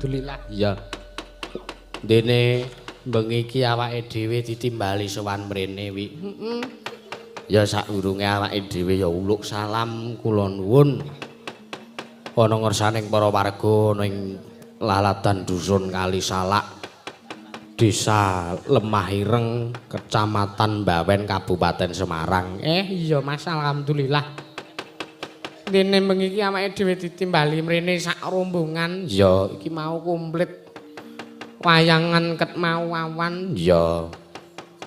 Alhamdulillah. Iya. Dene bengi iki awake dhewe ditimbali sowan mrene wi. Heeh. Ya sadurunge awake dhewe ya uluk salam kula nuwun. Ana ngersaning para warga ning laladan dusun Kalisalak, Desa Lemah Ireng, Kecamatan Bawen, Kabupaten Semarang. Iya Mas, alhamdulillah. Dene bengi iki awake dhewe ditimbali mrene sak rombongan. Ya, iki mau komplit wayangan ket mau awan. Ya.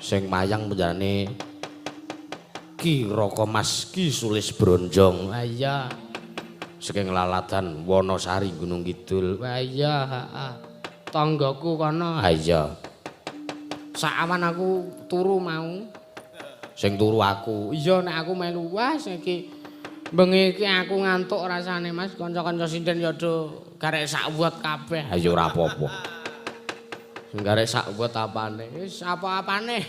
Sing wayang penjenengane Ki Raka Mas Ki Sulis Bronjong. Ah iya. Saking laladan Wonosari Gunung Kidul. Wah iya, heeh. Tanggaku kono. Ha iya. Sakawan aku turu mau. Sing turu aku. Iya nek aku melu wah iki bengi iki aku ngantuk rasane Mas. Kanca-kanca sinden ya do garek sakwet kabeh. Ha ya ora apa-apa. Sing garek sakwet apane? Wis apa-apane.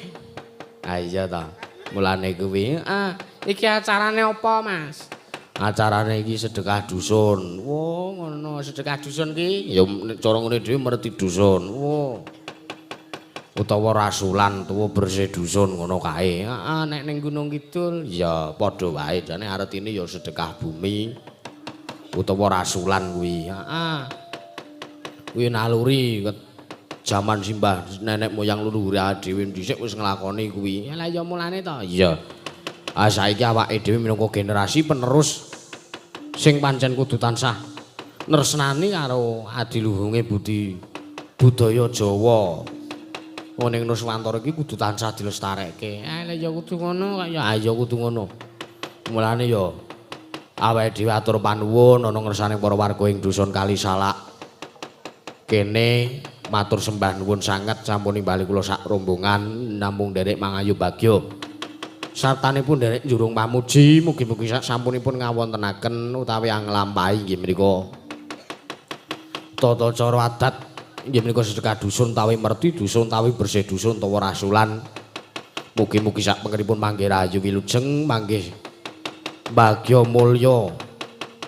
Ha iya ta. Mulane kuwi, heeh. Iki acarane apa, Mas? Acarane iki sedekah dusun. Wo, ngono sedekah dusun ki ya cara ngene dhewe merti dusun. Wo. Utawa rasulan utawa bersih dusun ngono kae. Heeh, nek ning Gunung Kidul ya padha wae jane artine ya sedekah bumi utawa rasulan kuwi. Heeh. Kuwi naluri jaman simbah nenek moyang leluhur dhewe dhisik wis nglakoni kuwi. Lah ya mulane to. Iya. Ah saiki awake dhewe minangka generasi penerus sing pancen kudu tansah nresnani karo adiluhunge budi budaya Jawa. Wong ning Nuswantara iki kudu tansah dilestarekke. Ah lah ya kudu ngono kaya ya kudu ngono. Mulane ya awake dhewe atur panuwun ana ngersane para warga ing dusun Kalisalak. Kene matur sembah nuwun sanget sampun nimbali kula sak rombongan namung nderek mangayu bagya. Sartanipun nderek njurung pamuji mugi-mugi sasampunipun ngawontenaken utawi anglampahi inggih menika tata cara adat inggih menika sedekah dusun utawi merti dusun utawi bersih dusun utawa rasulan. Mugi-mugi sak pengeripun manggih rahayu wilujeng manggih bagya mulya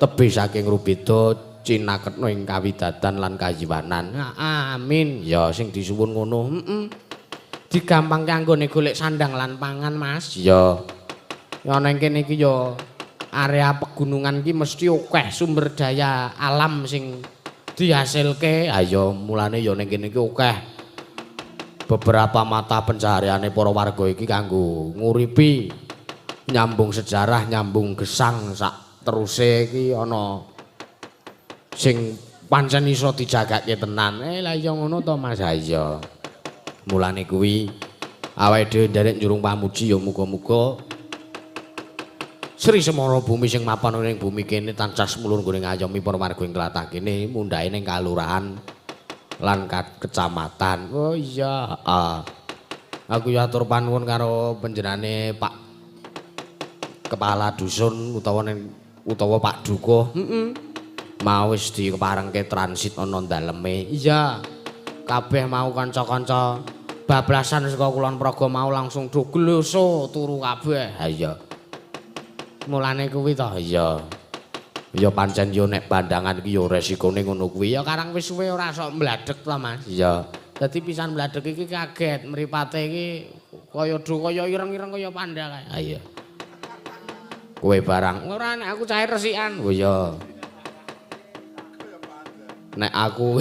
tebih saking rubeda cinaketna ing kawidadan lan kayiwanan. Amin. Ya sing disuwun ngono. Heeh. Digampangke anggone golek sandang lan pangan, Mas. Iya. Ya nang kene iki ya area pegunungan iki mesti akeh sumber daya alam sing dihasilke. Ha ya mulane ya ning kene iki akeh beberapa mata pencahariane para warga iki kanggo nguripi nyambung sejarah, nyambung gesang sak teruse iki ana sing pancen iso dijagake tenan. Lah ya ngono to, Mas. Ha iya. Mulane kuwi awake dhewe nderek njurung pamuji ya muga-muga Sri Semara Bumi sing mapan ning bumi kene tansah semulur nggone ngayomi para warga ing tlatah kene mundhae ning kalurahan lan kecamatan. Oh iya, heeh. Aku ya atur panuwun karo panjenengane Pak Kepala Dusun utawa ning utawa Pak Dukuh. Heeh. Mau wis dikeparengke transit ana daleme. Iya. Kabeh mau kanca-kanca bablasan saka Kulon Progo mau langsung do gloso turu kabeh. Ha iya. Mulane kuwi to. Iya. Ya pancen yo nek bandangan iki yo resikone ngono kuwi. Ya karang wis suwe ora sok mladhek to, Mas. Iya. Dadi pisan mladhek iki kaget mripate iki kaya do kaya ireng-ireng kaya panda kae. Ha iya. Kowe barang ora nek aku cair resikan. Oh iya. Nek aku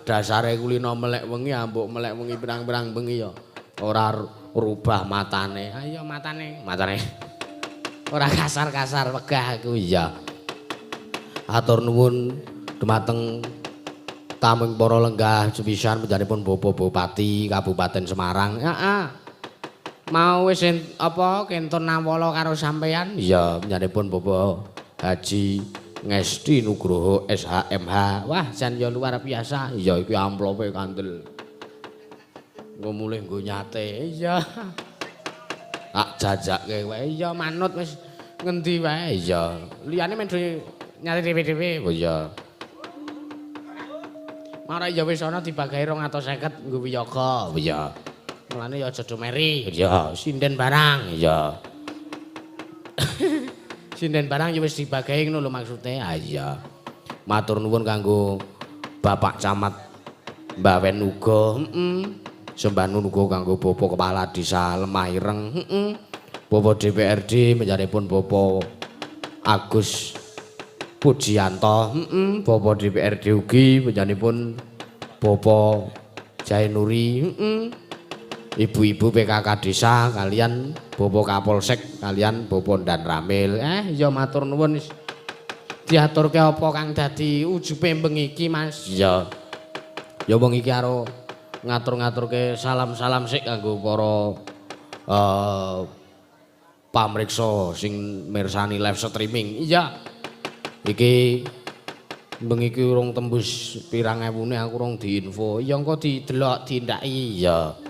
dasare kulino melek wengi ambuk melek wengi pirang-pirang bengi ya ora rubah matane. Ayo matane, matane. Ora kasar-kasar wegah aku iya. Atur nuwun dumateng taming para lenggah sepisan panjenenganipun Bapak Bupati Kabupaten Semarang. Heeh. Mau wis apa kentun nawala karo sampeyan? Iya, panjenenganipun Bapak Haji Ngesti Nugroho SHMH. Wah, jan ya luar biasa. Iya, iki amplope kandel. Engko mulih nggo nyate. Iya. Tak jajake wae. Iya, manut wis ngendi wae. Iya. Liyane men do nyate dhewe-dhewe. Oh iya. Mara ya wis ana dibagahi 250 nggo wiyaga. Oh iya. Mulane ya aja do meri. Iya, sinden barang. Iya. Sinden barang ya wis dibagahi ngono lho maksude. Ha iya. Matur nuwun kanggo Bapak Camat Mbawen uga, Sembah nuwun uga kanggo Bapak Kepala Desa Lemah Ireng, Bapak DPRD menjaripun Bapak Agus Pujianto, Bapak DPRD ugi menjaripun Bapak Jainuri, Ibu-ibu PKK desa kalian Bapak Kapolsek kalian Bapak Dan Ramil. Ya matur nuwun wis. Diaturke apa kang dadi ujube bengi iki, Mas? Iya. Ya wong iki karo ngatur-ngaturke salam-salam sik kanggo para pamriksa sing mirsani live streaming. Iya. Iki bengi iki urung tembus pirang ewune aku urung diinfo. Ya engko didelok dindaki. Iya.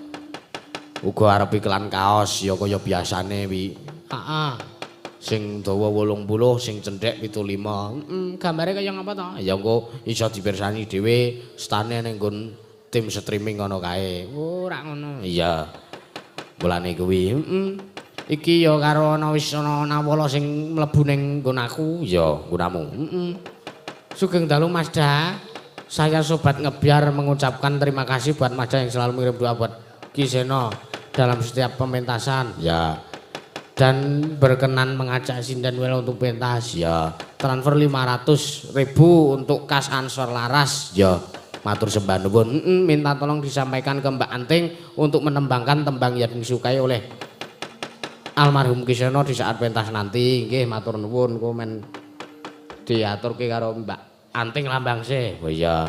Uga arep iklan kaos ya kaya biasane wi. Heeh. Sing dawa 80, sing cendhek 75. Gambare kaya ngapa to? Ya engko iso dipirsani dhewe stane ning nggon tim streaming ngono kae. Oh, ora ngono. Iya. Mulane kuwi. Iki ya karo ana wis ana nawala sing mlebu ning nggon aku, ya nggonamu. Sugeng dalu Mas Da. Saya Sobat Ngebyar mengucapkan terima kasih buat Mas Da yang selalu mengirim doa buat Ki Seno dalam setiap pementasan. Ya. Dan berkenan mengajak Sinden Welo untuk pentas. Ya. Transfer 500.000 untuk kas Ansor Laras. Ya. Matur sembah nuwun. Minta tolong disampaikan ke Mbak Anting untuk menembangkan tembang yang disukai oleh almarhum Ki Seno di saat pentas nanti. Nggih, matur nuwun komen diaturke karo Mbak Anting Lambang sih. Oh iya.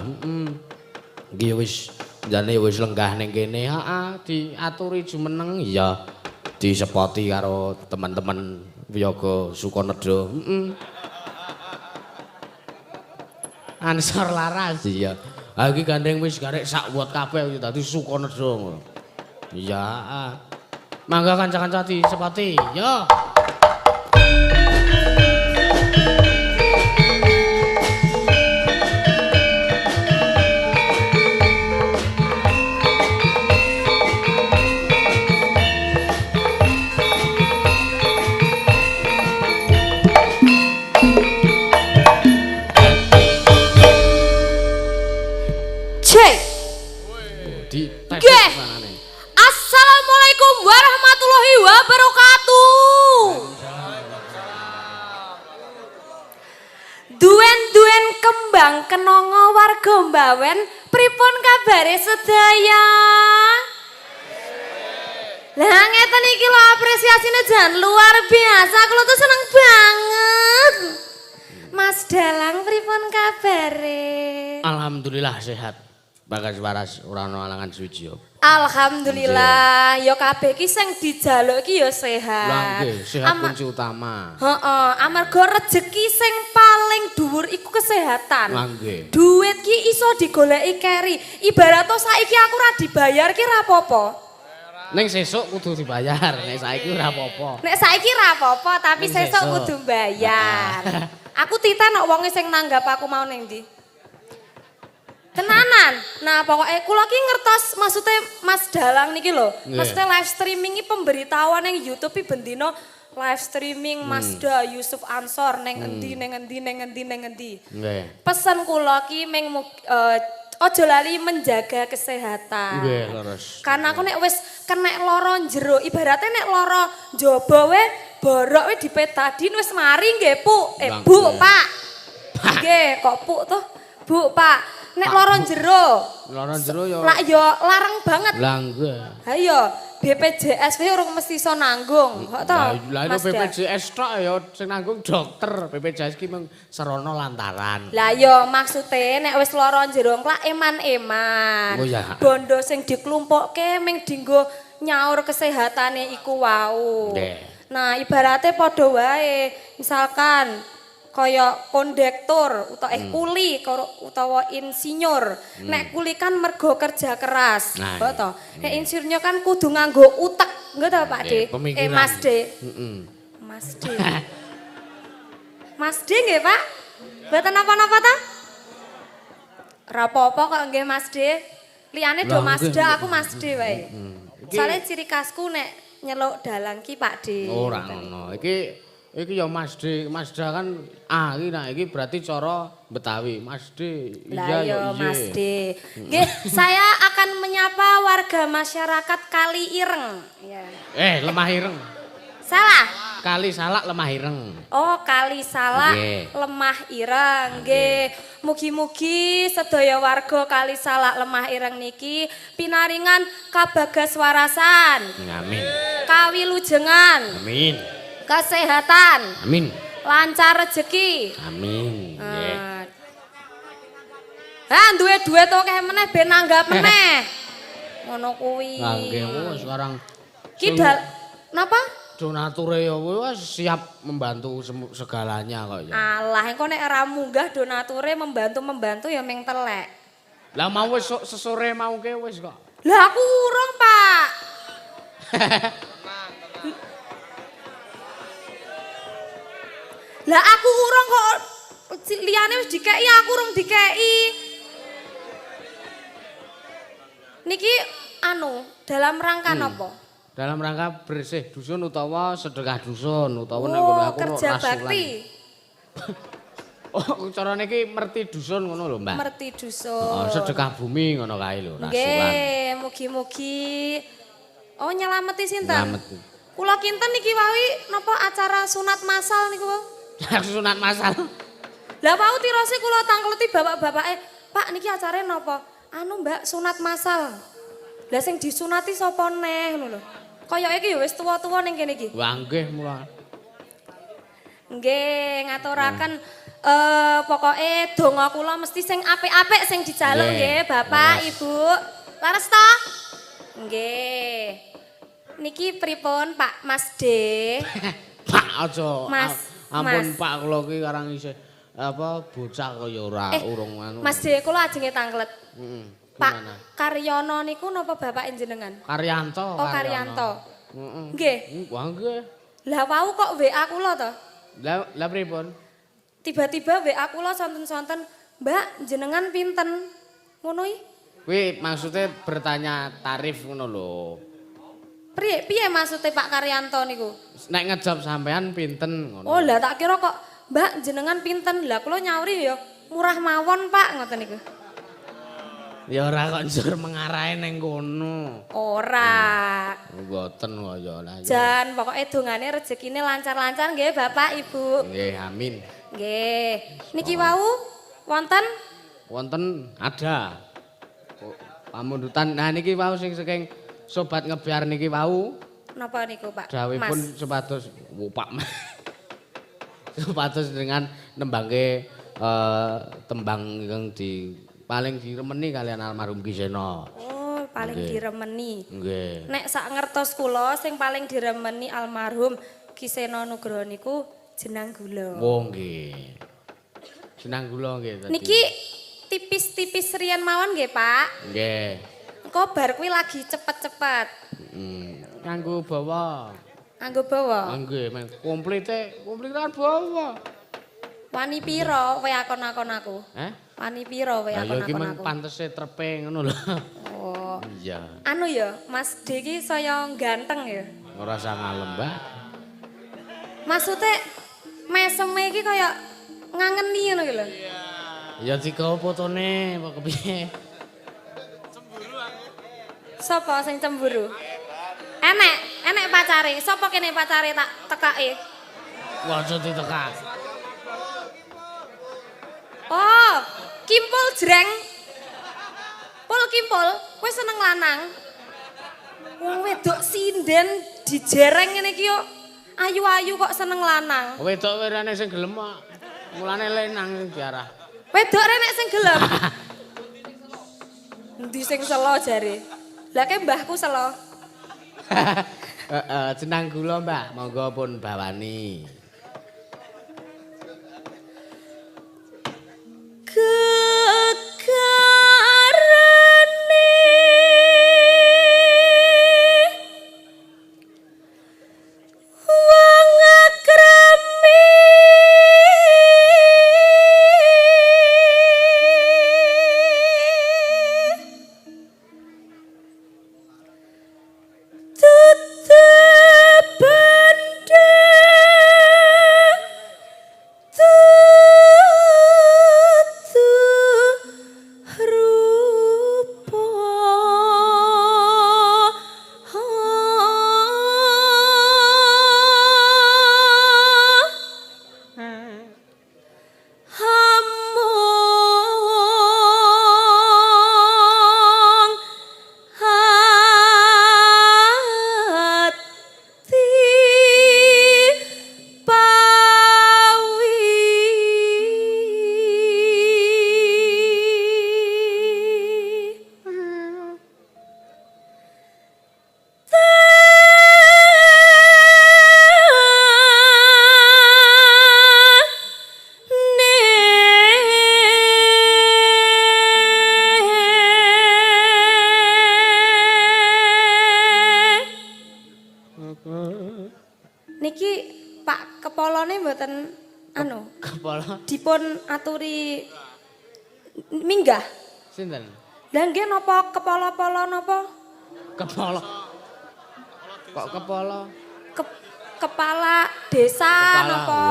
Nggih wis jane wis lenggah ning kene. Heeh, diaturi jumeneng. Iya. Disepoti karo teman-teman Wiyaga Sukanedha. Ansor Laras. Iya. Ha iki gandeng wis garek sak wot kabeh dadi Sukanedha ngono. Iya. Mangga kanca-kanca disepoti. Yo. Assalamualaikum warahmatullahi wabarakatuh. Duen-duen kembang kenongo warga Mbawen, pripun kabare sedaya? Lah ngeten iki lho apresiasine jan luar biasa, kula tuh seneng banget. Mas Dalang pripun kabare? Alhamdulillah sehat. Bagas waras ora ana alangan suci. Alhamdulillah, ya kabeh ki sing dijaluk ki ya sehat. Lah nggih, sehat kunci utama. Heeh, amarga rejeki sing paling dhuwur iku kesehatan. Lah nggih. Duit ki iso digoleki keri. Ibarat to saiki aku ora dibayar ki ora apa-apa. Ning sesuk kudu dibayar, nek saiki ora apa-apa. Nek saiki ora apa-apa, tapi sesuk kudu bayar. Aku titen kok wonge sing nanggap aku mau ning ndi. Tenanan. Nah, pokoknya kula ki ngertos maksudnya Mas Dalang niki lho. Maksudnya live streaming iki pemberitahuan ning YouTube iki bendino live streaming Mas Da Yusuf Ansor ning endi ning endi ning endi ning endi. Nggih. Pesan kula ki ming aja lali menjaga kesehatan. Nggih, leres. Karena aku nek wis kenek lara jero, ibaratnya nek lara njaba we borok we dipetadin wis mari nggih, Pu. Bu, Pak. Nggih, kok Pu tuh? Bu, Pak. Nek lara jero. Lara jero ya. Lah ya larang banget. Lah nggih. Ha iya, BPJS kuwi urung mesti iso nanggung, kok to? Lah itu BPJS tok ya sing nanggung dokter. BPJS ki mung sarana lantaran. Lah ya maksude nek wis lara jero klak eman-eman. Oh ya. Bondo sing diklumpukke ming dinggo nyaur kesehatane iku wau. Nggih. Nah, ibarate padha wae. Misalkan kaya kondektur utawa kuli utawa insinyur. Nek kuli kan mergo kerja keras, nggih to. Nek insinyur kan kudu nganggo utek, nggih to Pak D? Mas D. Mas D. Mas D nggih, Pak? Mboten napa-napa ta? Ora apa-apa kok nggih Mas D. Liyane do Mas D, aku Mas D wae. Soale ciri khasku nek nyeluk dalang ki Pak D. Ora ngono. Iki Iki ya Mas D, Mas Da kan A iki, nah iki berarti cara Betawi. Mas D, Lah iya ya ya Mas iya. D. Nggih, saya akan menyapa warga masyarakat Kali Ireng. Ya. Eh, Lemah Ireng. Salah. Kali Salak Lemah Ireng. Oh, Kali Salak Nggih. Lemah Ireng. Nggih. Mugi-mugi sedaya warga Kali Salak Lemah Ireng niki pinaringan kabagas warasan, Amin. kawilujengan, Amin. kesehatan, Amin. lancar rezeki. Amin. Nggih. Ah, duwe duit akeh meneh ben nanggap meneh. Ngono kuwi. Lah nggih, oh, sekarang Ki dal napa? Donature ya wis siap membantu segalanya kok ya. Alah, engko nek ora munggah donature membantu-membantu ya ming telek. Lah mau wis sesore mau ke wis kok. Lah aku urung, Pak. Lah aku urung kok, liyane wis dikeki, aku urung dikeki. Niki anu dalam rangka napa? Dalam rangka bersih dusun utawa sedekah dusun utawa nek ngono Oh, aku kerja rasulan. bakti. Oh, carane iki merti dusun ngono lho, Mbak. Merti dusun. Oh, sedekah bumi ngono kae lho, rasulan. Nggih, mugi-mugi. Oh, nyelameti sinten? Nyelameti. Kula kinten niki wawi napa acara sunat masal niku wau? Sunat masal. Lah wau tirose kula tangkleti bapak-bapake, "Pak, niki acarane napa?" "Anu, Mbak, sunat masal." Lah sing disunati sapa neh ngono lho. Kayake iki ya wis tuwa-tuwa ning kene iki. Wah, nggih mula. Nggih, ngaturaken pokoke donga kula mesti sing apik-apik sing dijaluk nggih, Bapak, Leres. Ibu. Leres to? Nggih. Niki pripun Pak Mas D? Pak aja. Mas, Ampun Mas. Pak, kula ki karang isih apa bocah kaya ora urung anu. Mas D kula ajenge tanglet. Heeh. Pak Gimana? Karyono niku napa bapak jenengan? Karyanto. Oh, Karyanto. Heeh. Nggih. Wah nggih. Lah wau kok WA kula to? Lah lah pripun? Tiba-tiba WA kula sonten-sonten, "Mbak, jenengan pinten?" Ngono iki. Kuwi maksudnya bertanya tarif ngono lho. Priye piye maksudnya Pak Karyanto niku? Nek ngejob sampean pinten ngono. Oh, lah tak kira kok, "Mbak, jenengan pinten?" Lah kula nyauri ya murah mawon, Pak, ngoten niku. Ya ora kok njur mengarahe ning kono. Ora. Mboten kok ya lah. Ya. Jan, pokoke dongane rezekine lancar-lancar nggih Bapak, Ibu. Nggih, amin. Nggih. Niki wau wonten Wonten ada pamundutan. Nah niki wau sing saking sobat ngebiar niki wau napa niku, Pak? dawuhipun Mas. supados Pak. Supados dengan nembangke tembang ingkang di paling diremeni kalian almarhum Ki Seno. Oh, paling Nggih. diremeni. Nggih. Nek sak ngertos kula sing paling diremeni almarhum Ki Seno Nugroho niku jenang gula. Oh nggih. Senang gula nggih tadi. Niki tipis-tipis riyen mawon nggih, Pak. Nggih. Engko bar kuwi lagi cepet-cepet. Nganggo bawa. Nganggo bawa. Nggih, men komplite, komplit kan bawa. Wani piro kowe akon-akon aku? Eh? Wani piro kowe Lah ya iki akon-akon men aku? pantese trepe ngono lho. Oh. Iya. Anu ya, Mas D iki saya ganteng ya. Ora usah ngalem, Mbak. Maksudnya meseme iki kaya ngangeni ngono ki lho. Ya digawa fotone apa kepiye? Sapa sing cemburu? Enek, enek pacare. Sapa kene pacare tak tekake? Wah, aja ditekak. Oh, kimpul jreng. Pul kimpul, kowe seneng lanang. Wong wedok sinden dijereng ngene iki yo. Ayu-ayu kok seneng lanang. Wedok werane sing gelem kok. Mulane lenang sing diarah. Wedok renek sing gelem. Endi sing selo jare? Lah ke mbahku selo. Heeh, jenang gula, Mbak. Monggo pun bawani. Gegarane wong akrami tetep bendera. Niki Pak kepolone mboten anu. Kepala Dipun aturi minggah. Sinten? Lah nggih napa kepala-pala napa? Kepala. Kok kepala? Kepala desa napa?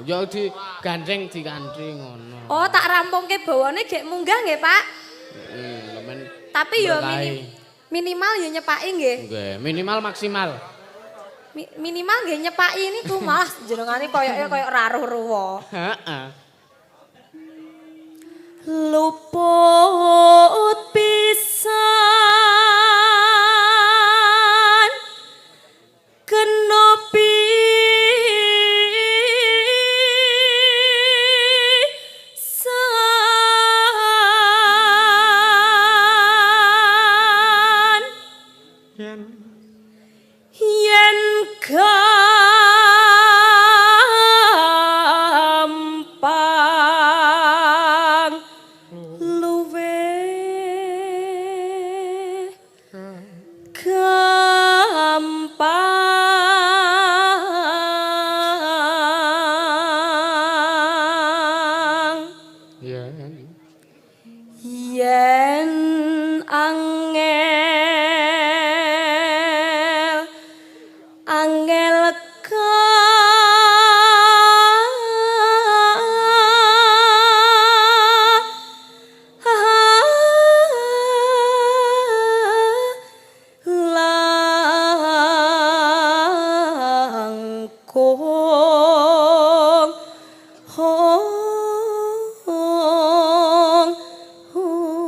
Ya digandeng dikanthi ngono. Oh, tak rampungke bawane gek munggah nggih, Pak. Heeh, tapi yo minimal yo nyepaki nggih. Nggih, minimal maksimal. Minimal nggih nyepaki niku malah jenengane koyoke koyok raruh ruwa. Heeh. Luput pisan kena pisan yen gampang luwe gampang yen angel angel langkung hong hong.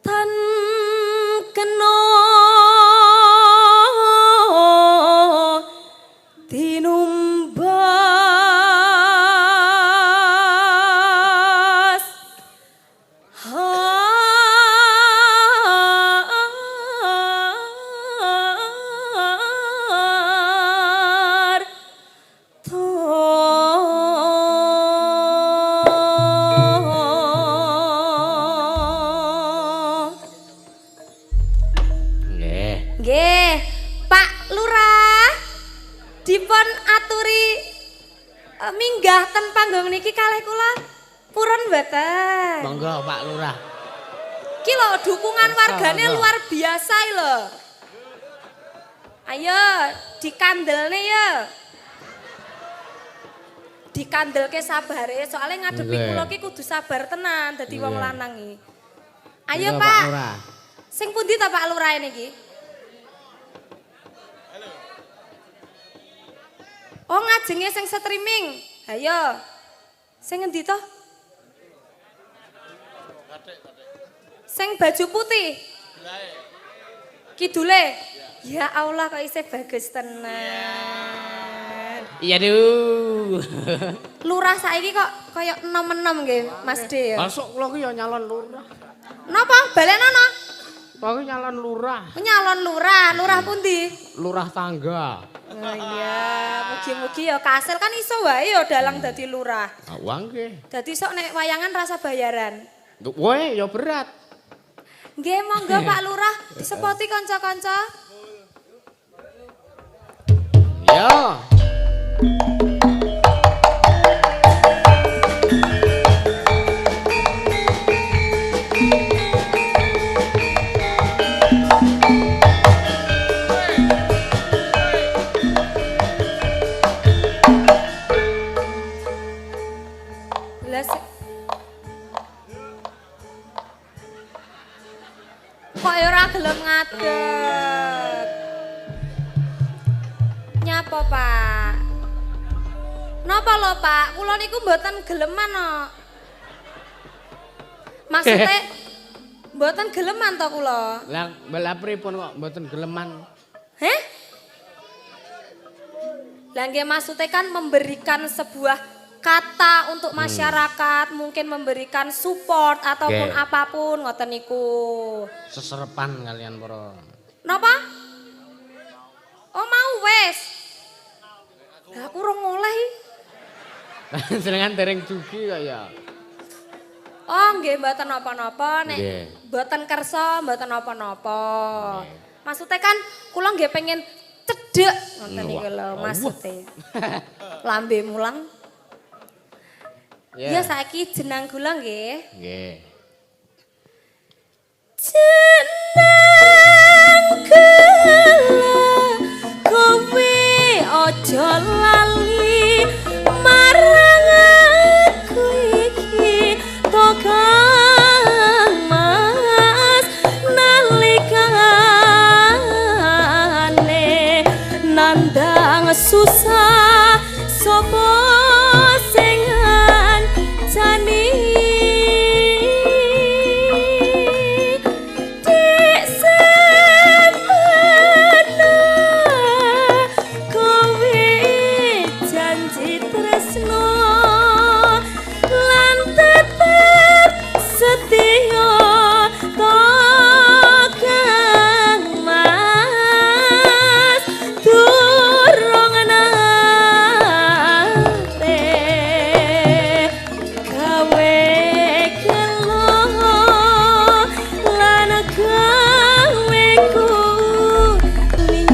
Tan kena tinumbas har to. Nggih. Nggih, Pak Lurah dipun aturi minggah ten panggung niki kalih kula purun mboten? Monggo Pak Lurah. Ki lho dukungan wargane luar biasa lho. Ayo dikandelne ya. Dikandelke sabare, soalnya ngadepi kula ki kudu sabar tenan dadi wong lanang iki. Ayo Pak. Lurah. Sing pundi ta Pak Lurah niki? Oh ngajenge sing streaming. Ayo. Sing ngendi to? Sing baju putih. Kidule. Ya Allah kok isih bagus tenan. Iya duh. Lurah saiki kok kaya enom-enom nggih Mas D ya. Masuk kula ki ya nyalon lurah. Napa? Balenono? Kula ki nyalon lurah. Nyalon lurah, lurah pundi? Lurah tangga. Oh iya, mugi-mugi ya kasil kan iso wae ya dalang dadi lurah. Ah nggih. Dadi sok nek wayangan rasa bayaran. Woe ya berat. Nggih, monggo Pak Lurah disepoti kanca-kanca. Ya. Kok ora gelem ngadeg. Nyapa, Pak? Napa lho, Pak? Kula niku mboten geleman kok. Maksudnya mboten geleman to kula? Lah, lha pripun kok mboten geleman? Heh? Lah nggih maksudnya kan memberikan sebuah kata untuk masyarakat, mungkin memberikan support ataupun apapun ngoten niku. Seserepan kalian para. Napa? Oh mau wes. Lah aku rong oleh. Jenengan dereng dugi kok ya. Oh nggih mboten napa-napa nek mboten kersa mboten napa-napa. Maksudnya kan kula nggih pengen cedhek ngoten niku lho maksude. Lambe mulang. Ya saiki jenang gula nggih. Nggih. Jenang gula kowe aja lali marang aku iki Kang Mas nalikane nandang susah sapa sing ngancani dek semana kowe janji tresno lan tetep setia to Kang Mas durung nate gawe gelo lan gawe kuli.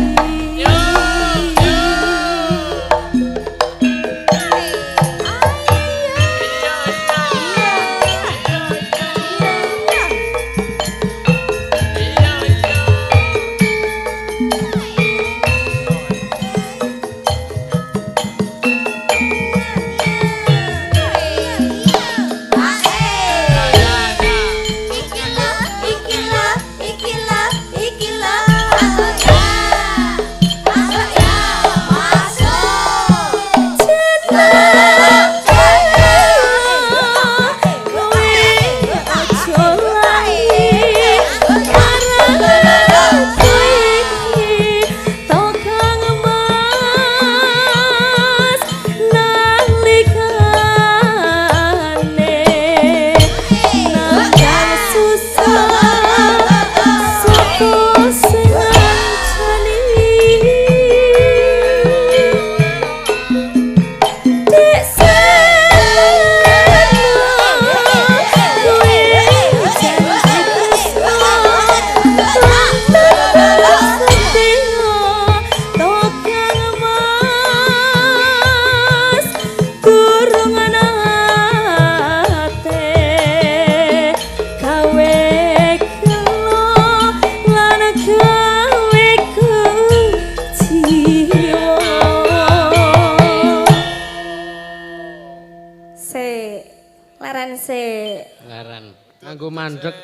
Nganggo mandek.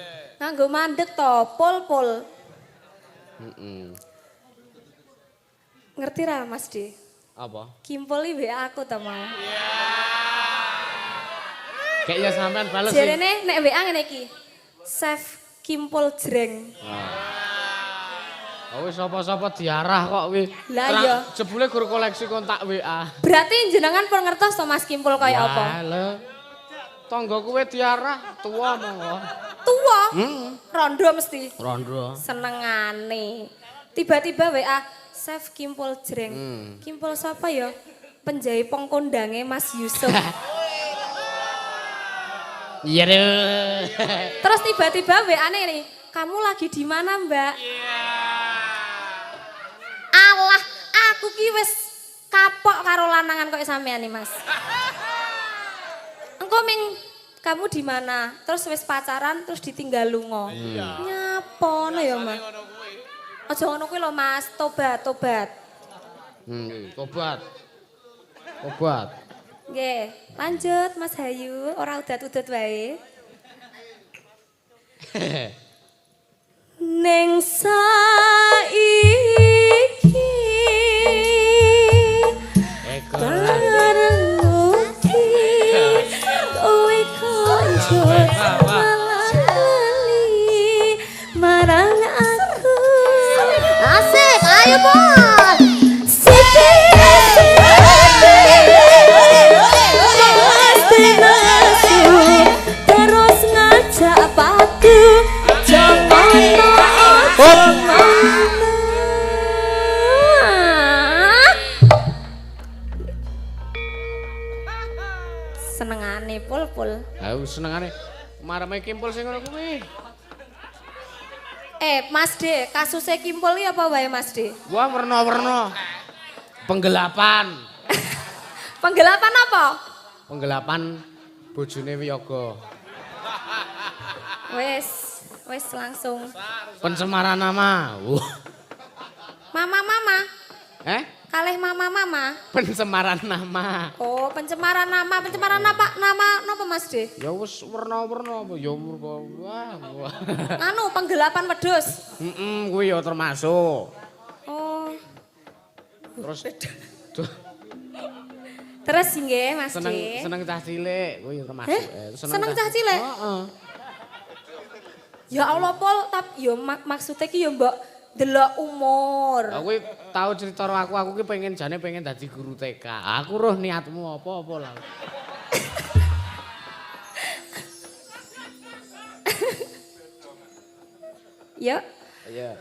Nganggo mandek to, pol-pol. Heeh. Ngerti ra Mas D? Apa? Kimpul iki WA aku to mau. Iya. Kayak ya sampean bales. Jarene nek WA ngene iki. Save kimpul jreng. Oh wis sapa-sapa diarah kok kuwi. Lah iya. Jebule gur koleksi kontak WA. Berarti jenengan pun ngertos to Mas Kimpul kaya apa? Lah tangga kuwe diarah tuwa monggo. Tuwa? Heeh. Rondo mesti. Rondo. Senengane. Tiba-tiba WA save kimpul jreng. Kimpul sapa ya? Penjaipong kondange Mas Yusuf. Iya. Terus tiba-tiba WA-ne ini, kamu lagi di mana, Mbak? Iya. Alah, aku ki wis kapok karo lanangan kok sampean nih, Mas. Engko ming kamu di mana? Terus wis pacaran terus ditinggal lunga. Nyapono ya, Mas? Aja ngono kuwi lho, Mas. Tobat, tobat. Tobat. Tobat. Nggih, lanjut Mas Hayu, ora udat-udat wae. Ning saiki bareng kowe kanca lali marang aku. Asik, ayo Bos. Terus ngajak padu jangan. Senengane pul-pul. Ayo senengane. Mareme Kimpul sing ngono kuwi. Mas D, kasusnya Kimpul iki apa wae Mas D? Wah, werna-werna. Penggelapan. Penggelapan apa? Penggelapan bojone Wiyaga. Wes, wes langsung. Pencemaran nama. Mama-mama. Eh? Kalih mama-mama. Pencemaran nama. Oh, pencemaran nama. Pencemaran apa? Nama napa Mas D? Ya wis werna-werna apa ya wah. Anu, penggelapan wedhus. Heeh, kuwi ya termasuk. Oh. Terus terus nggih Mas D. Seneng cah cilik kuwi ya termasuk. Seneng cah cilik? Heeh. Ya Allah Pol, tapi ya maksudnya ki ya mbok delok umur. Aku tau cerita karo aku ki pengen jane pengen dadi guru TK. Aku roh niatmu apa-apa lah. Yuk. Iya.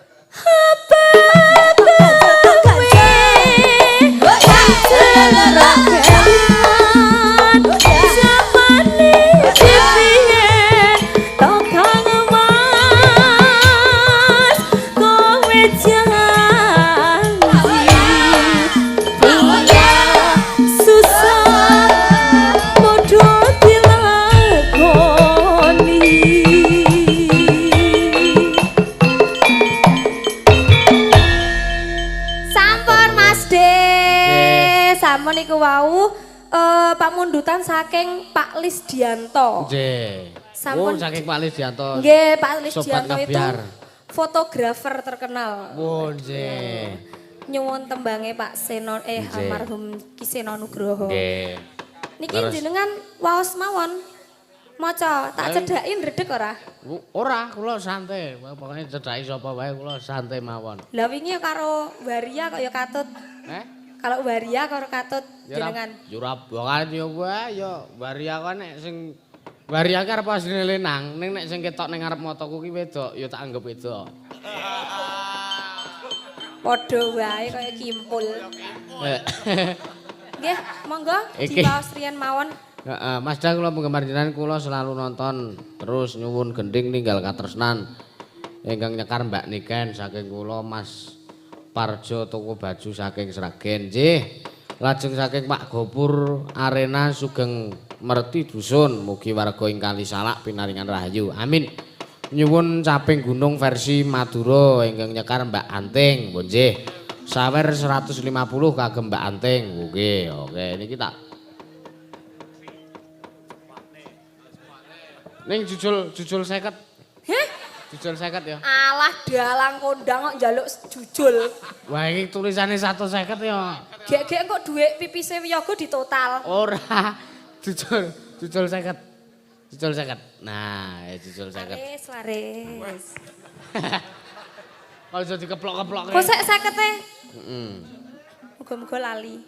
Sampun niku wau pamundutan saking Pak Lisdianto. Nggih. Sampun saking Pak Lisdianto. Nggih, Pak Lisdianto itu fotografer terkenal. Oh, nggih. Nyuwun tembange Pak Seno almarhum Ki Seno Nugroho. Nggih. Niki jenengan waos mawon. Maca, tak cedhaki ndredeg ora? Ora, kula santai. Pokoke cedhaki sapa wae kula santai mawon. Lah wingi karo Waria kok ya katut. Eh? Kalau waria karo katut jenengan. Ya ora bakal ya wae ya waria kok nek sing waria ki arep asline lenang, ning nek sing ketok ning ngarep mataku ki wedok ya tak anggap wedok. Padha wae kaya Kimpul. Nggih, monggo diwaos riyen mawon. Heeh, Mas Dang kula penggemar jenengan kula selalu nonton terus nyuwun gending ninggal katresnan ingkang nyekar Mbak Niken saking kula Mas Parjo toko baju saking Sragen nggih. Lajeng saking Pak Gopur Arena Sugeng Merti Dusun mugi warga ing Kalisalak pinaringan rahayu. Amin. Nyuwun caping gunung versi Madura ingkang nyekar Mbak Anting nggih. Sawer 150 kagem Mbak Anting. Oke, oke niki tak. Ning jujul 50. Heh? Jujul 50 ya. Alah dalang kondang kok njaluk jujul. Wah iki tulisane 150 ya. Gek-gek kok dhuwit pipise Wiyaga ditotal. Ora. Jujul 50. Jujul 50. Nah, jujul 50. Laris, laris. Kalau iso dikeplok-keplok. Kok sek 50-e? Heeh. Muga-muga lali.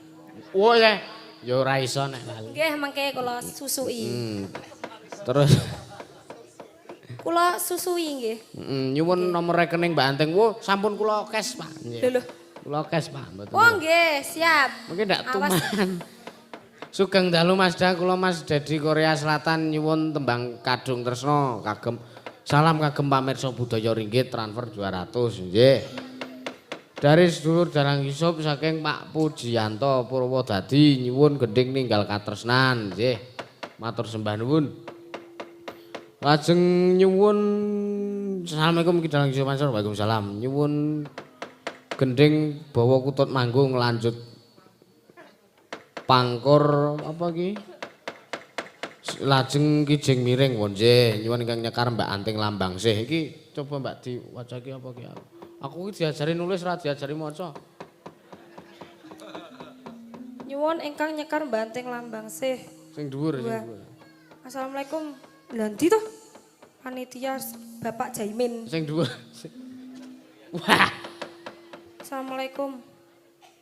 Oh ya. Ya ora iso nek lali. Nggih, mengke kula susui. Terus kula susui nggih. Nyuwun nomor rekening Mbak Anting. Wo, sampun kula cash, Pak. Lho lho. Kula cash, Pak, mboten. Oh nggih, siap. Mungkin ndak tuman. Sugeng dalu Mas Dang, kula Mas Dedi Korea Selatan nyuwun tembang Kadung Tresno kagem. Salam kagem pamirsa budaya ringgit transfer 200 nggih. Dari sedulur Dalang Yusuf saking Pak Pujianto Purwodadi nyuwun gending ninggal katresnan nggih. Matur sembah nuwun. Lajeng nyuwun Assalamualaikum Ki Dalang Yusuf Mansur. Waalaikumsalam. Nyuwun gending bawa kutut manggung lanjut pangkur apa ki? Lajeng kijing miring nggih nyuwun ingkang nyekar Mbak Anting Lambang sih. Iki coba Mbak diwaca ki apa ki? Aku ki diajari nulis ora diajari maca. Nyuwun ingkang nyekar Mbak Anting Lambang sih. Sing dhuwur sing dhuwur. Assalamualaikum. Lha ndi to? Panitia Bapak Jaimin. Sing dhuwur. Wah. Assalamualaikum.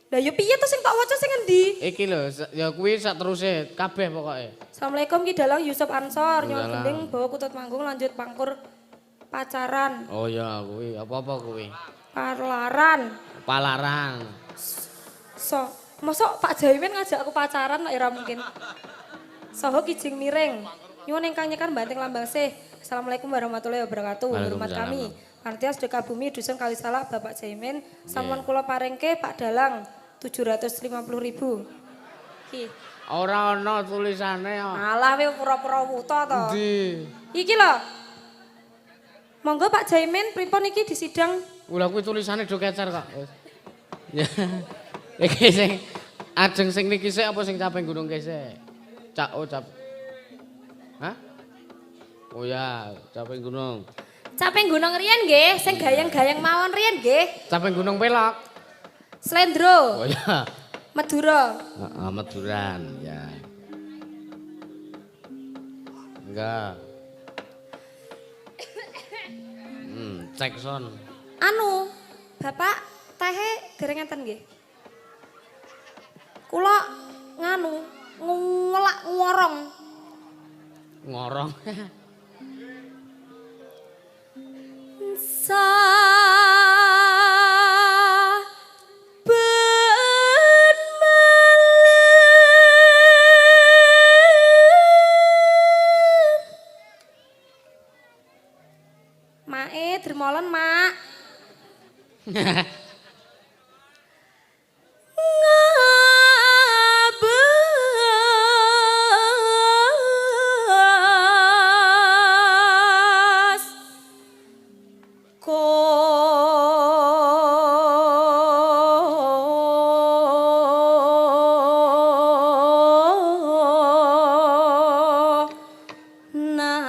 Lah ya piye to sing tak waca sing endi? Iki lho, ya kuwi sak teruse kabeh pokoke. Assalamualaikum Ki Dalang Yusuf Ansor, nyuwun gending bawa kutut manggung lanjut pangkur pacaran. Oh ya kuwi, apa-apa kuwi? Palaran. Palaran. So, mosok Pak Jaimin ngajak aku pacaran nek ora mungkin. Soho kijing miring. Nyuwun ingkang nyekan banting lambang sih. Assalamualaikum warahmatullahi wabarakatuh. Hormat kami Panitia Sedekah Bumi Dusun Kalisalak Bapak Jaimin. Sampun kula parengke Pak Dalang 750.000. Ki. Ora ana tulisane kok. Alah we pura-pura wuta to. Endi? Iki lho. Monggo Pak Jaimin pripun iki disidang? Lha kuwi tulisane do kecer kok. Ya. Iki sing ajeng sing niki sik apa sing caping gunung sik? Cak oh cap. Hah? Oh ya, caping gunung. Caping gunung riyen nggih, sing gayeng-gayeng mawon riyen nggih. Caping gunung pelok. Slendro. Oh ya. Madura. Heeh, Maduran ya. Enggak. Cek son. Anu, Bapak tehe dereng enten nggih. Kula nganu ngelak ngorong. Ngorong. Saben malam Mae dermolen, Mak. Ngabas ko nang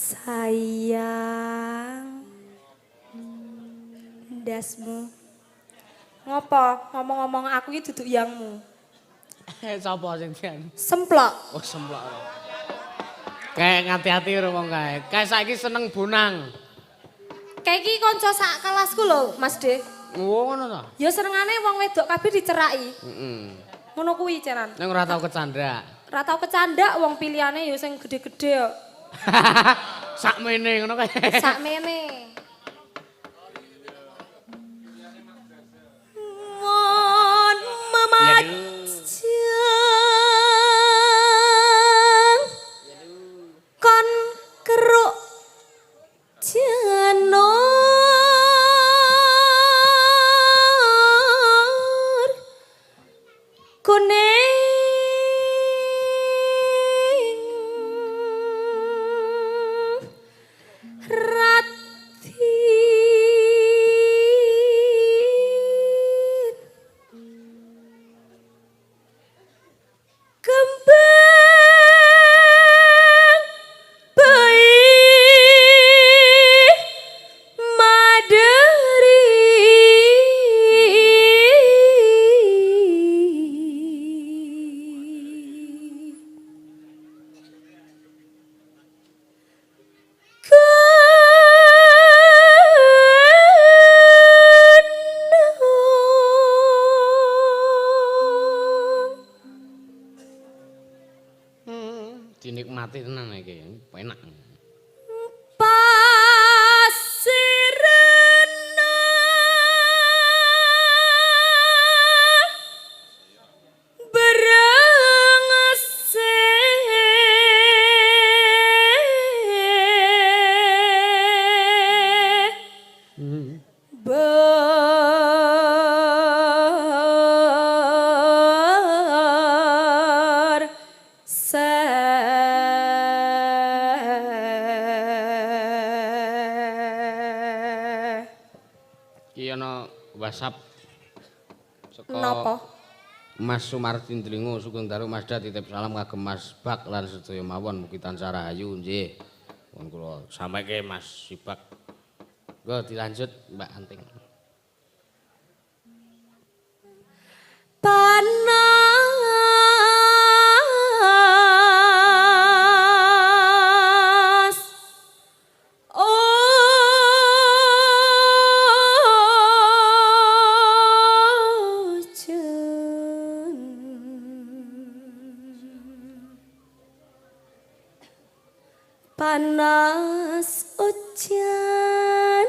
sayang ndasmu ngopo ngomong-ngomong aku iki duduk yangmu. Sapa sing dianu? Semplok. Oh, semplok. Kayak ngati-ati karo wong kae. Kae saiki seneng bonang. Kayak iki kanca sak kelasku lho, Mas De. Oh, ngono ta? Ya senengane wong wedok kabeh diceraki. Heeh. Ngono kuwi ceran. Ning ora tau kecandak. Ora tau kecandak wong pilihane ya sing gede-gede kok. Sakmene ngono kae. Sakmene. Mon memajang kon keruk janur kuning ratin kembang bayi maderi. Kenong Dinikmati tenan iki, enak. Pasirena berengse ber se Iki ana WhatsApp saka napa? Mas Sumardi Dlingo sugeng dalu Mas Da titip salam kagem Mas Bak lan sedaya mawon mugi tansah rahayu nggih. Pun kula sampeke Mas Sibak. Nggo dilanjut Mbak Anting. Panas ojen panas ojan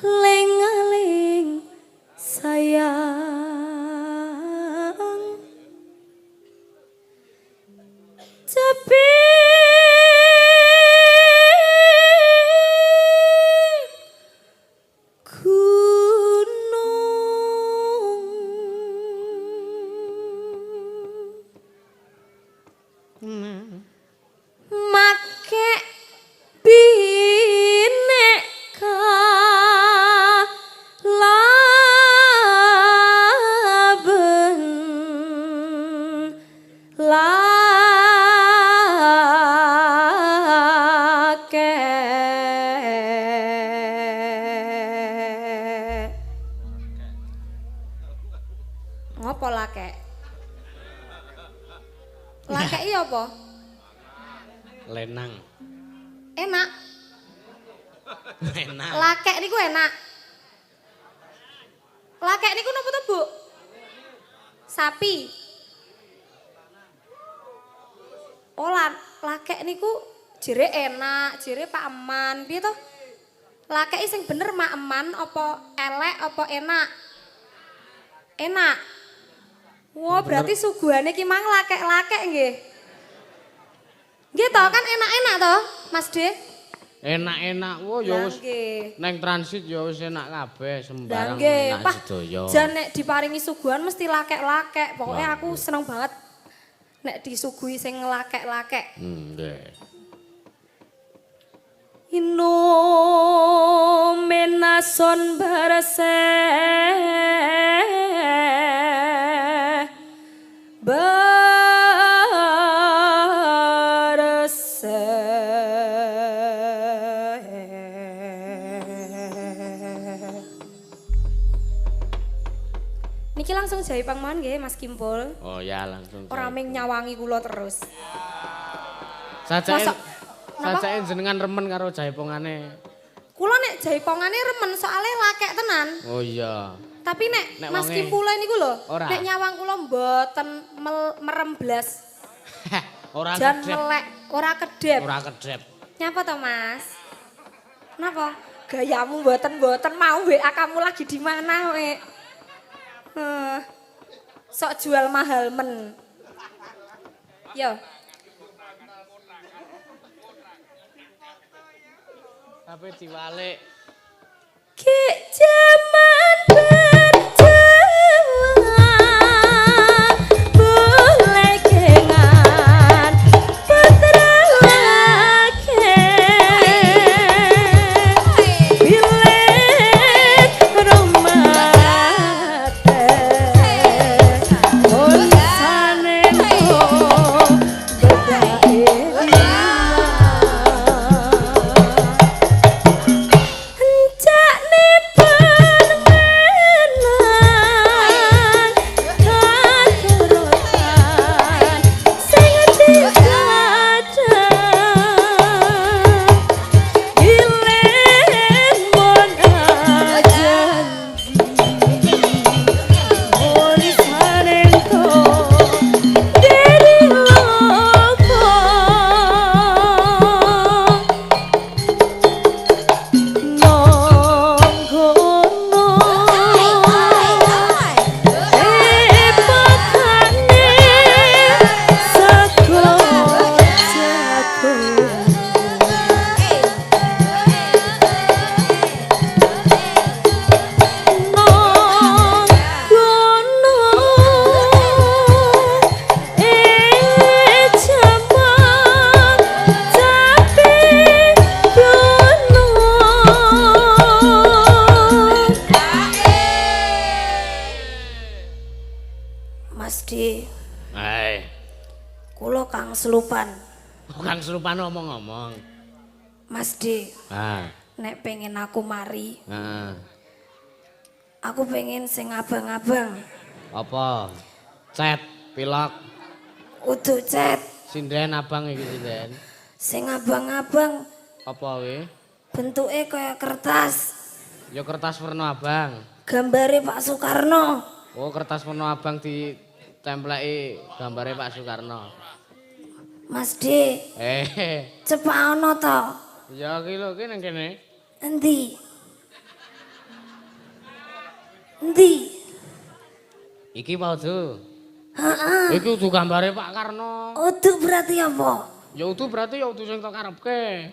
ling-ling sayang. lakek? Lakek iya apa? Lenang. Enak. Enak. Lakek niku enak. Lakek niku napa to, Bu? Sapi. Oh, lakek niku jere enak, jere paeman. Piye to? Lakek sing bener maeman apa elek apa enak? Enak. Wah, berarti suguhane ki mang lakek-lakek nggih. Nggih to, kan enak-enak to, Mas De? Enak-enak. Wah, ya wis. Neng transit ya wis enak kabeh, sembarang enak sedaya. Jan nek diparingi suguhan mesti lakek-lakek. Pokoknya aku seneng banget nek disuguhi sing lakek-lakek. Nggih. Inu menason barse barse. Niki langsung jaipang mawon nggih Mas Kimpul. Oh ya langsung. Ora ming nyawangi kula terus. Sajake jenengan remen karo jaipongane. Kula nek jaipongane remen soalnya lakek tenan. Oh iya. Tapi nek Mas Kimpule niku lho, nek nyawang kula mboten merem blas. Ora jan kedep. Melek, ora kedep. Ora kedep. Nyapa to, Mas? Napa? Gayamu mboten-mboten mau WA kamu lagi di mana, wek? Sok jual mahal men. Yo. Tapi diwalik. Ki jaman berjalan bulekengan putra lake bilet rumate unsane Selupan. Kang Selupan ngomong-ngomong. Mas D. Ah. Nek pengen aku mari. Heeh. Aku pengen sing abang-abang. Apa? Cet, pilok. Udu cet. Sinden abang iki sinden. Sing abang-abang. Apa kuwi? Bentuke kaya kertas. Ya kertas werna abang. Gambare Pak Soekarno. Oh, kertas werna abang ditempleki gambare Pak Soekarno. Mas D. Cepak ana to? Ya iki lho ki nang kene. Endi? Endi? Iki apa udu? Heeh. Iki udu gambare Pak Karno. Udu berarti apa? Ya udu berarti ya udu sing tak karepke.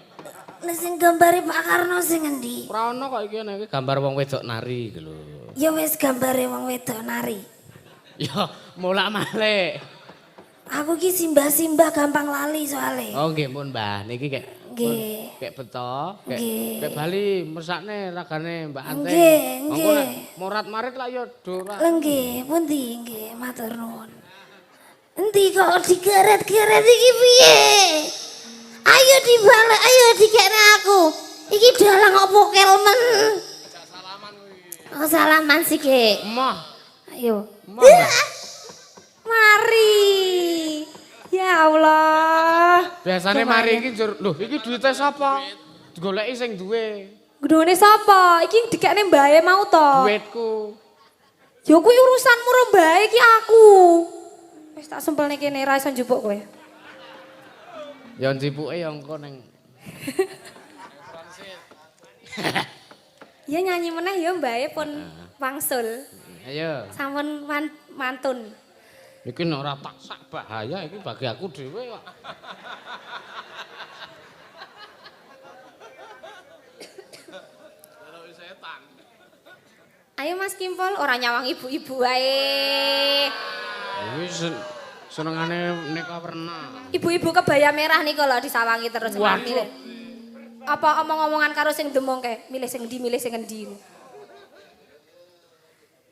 Lah sing gambare Pak Karno sing endi? Ora ana kok iki nek gambar wong wedok nari iki lho. Ya wis gambare wong wedok nari. Ya molak-malik. Aku ki simbah-simbah gampang lali soalnya. Oh nggih pun Mbah, niki kek nggih. Kek beto, kek kek bali mesakne ragane Mbak Ante. Nggih, nggih. Morat-marit lah ya do ora. Lha nggih, pundi nggih matur nuwun. Endi kok digeret-geret iki piye? Ayo dibalik, ayo dikekne aku. Iki dalang opo kelmen? Salaman kuwi. Oh, salaman sih, Kek. Emoh. Ayo. Emoh. Biasane mari iki njur, lho iki duwite sapa? Goleki sing duwe. Gudone sapa? Iki dikekne mbahe mau to. Duitku. Ya kuwi urusanmu ro mbahe iki aku. Wis tak sempelne kene ra iso njupuk kowe. Ya njipuke ya engko ning. Ya nyanyi meneh ya mbahe pun wangsul. Ayo. Sampun mantun. Iki nek ora tak sak bahaya iki bagi aku dhewe kok. Ayo Mas Kimpul, ora nyawang ibu-ibu wae. Iki senengane neka werna. Ibu-ibu kebaya merah niku lho disawangi terus. Waduh. Apa omong-omongan karo sing demong kae, milih sing endi, milih sing endi.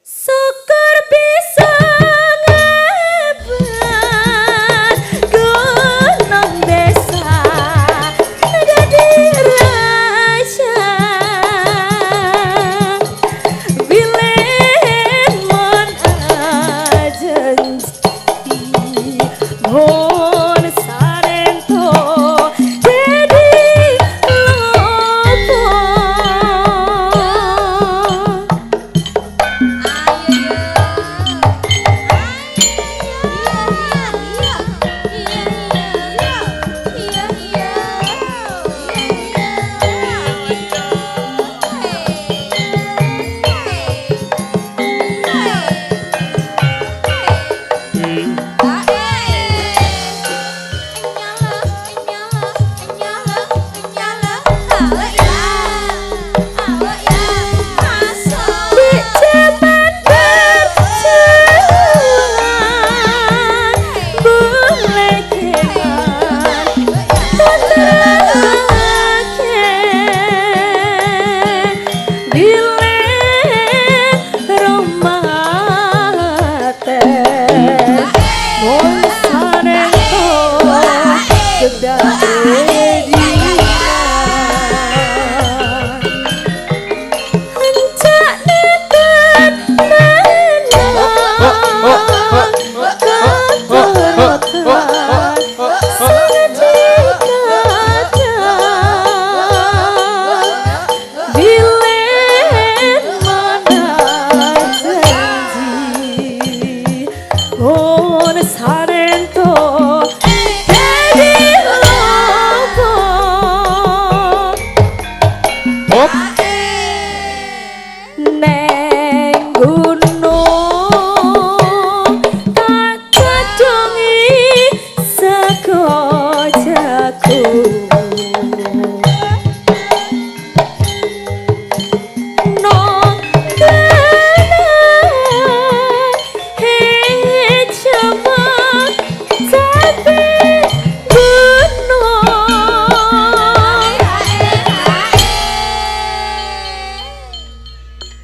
Syukur bisa ngebas gunung desa dadi raja. Bilen mon ajensi mon sarento jadi lopo.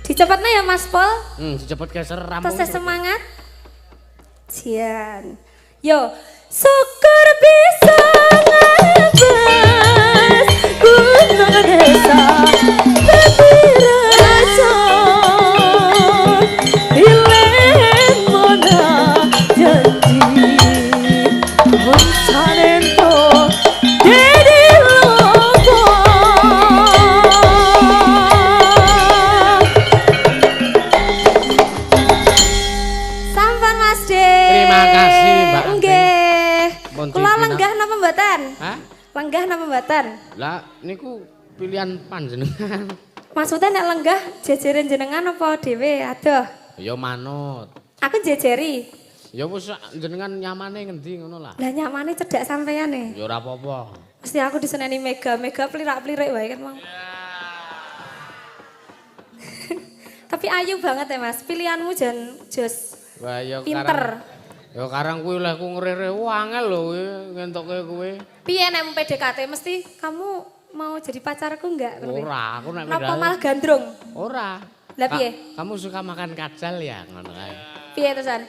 Dicepatnya ya Mas Pol. Dicepet geser rampung. Terus semangat. Jian. Yo, syukur bisa ngebas gunung desa dadi raja. Ilen mona janji mun sanento dadi lopo. Sampun Mas De. Terima kasih Mbak Anting. Nggih. Kula lenggah napa mboten? Hah? Lenggah napa mboten? Lah niku pilihan panjenengan. Maksudnya nek lenggah jejerin jenengan apa dhewe? Aduh. Ya manut. Aku jejeri. Ya wis jenengan nyamane ngendi ngono lah. Lah nyamane cedhak sampean e. Ya ora apa-apa. Mesti aku diseneni Mega, Mega plirak-plirik wae kan mang. Tapi ayu banget ya Mas, pilihanmu jan jos. Wah ya pinter. Ya karang kuwi olehku ngrere angel lho kuwi ngentoke kuwi. Piye nek PDKT mesti kamu mau jadi pacarku enggak? Ora, aku nek napa malah gandrung? Ora. Lah piye? Kamu suka makan kajal ya ngono kae. Piye terusan?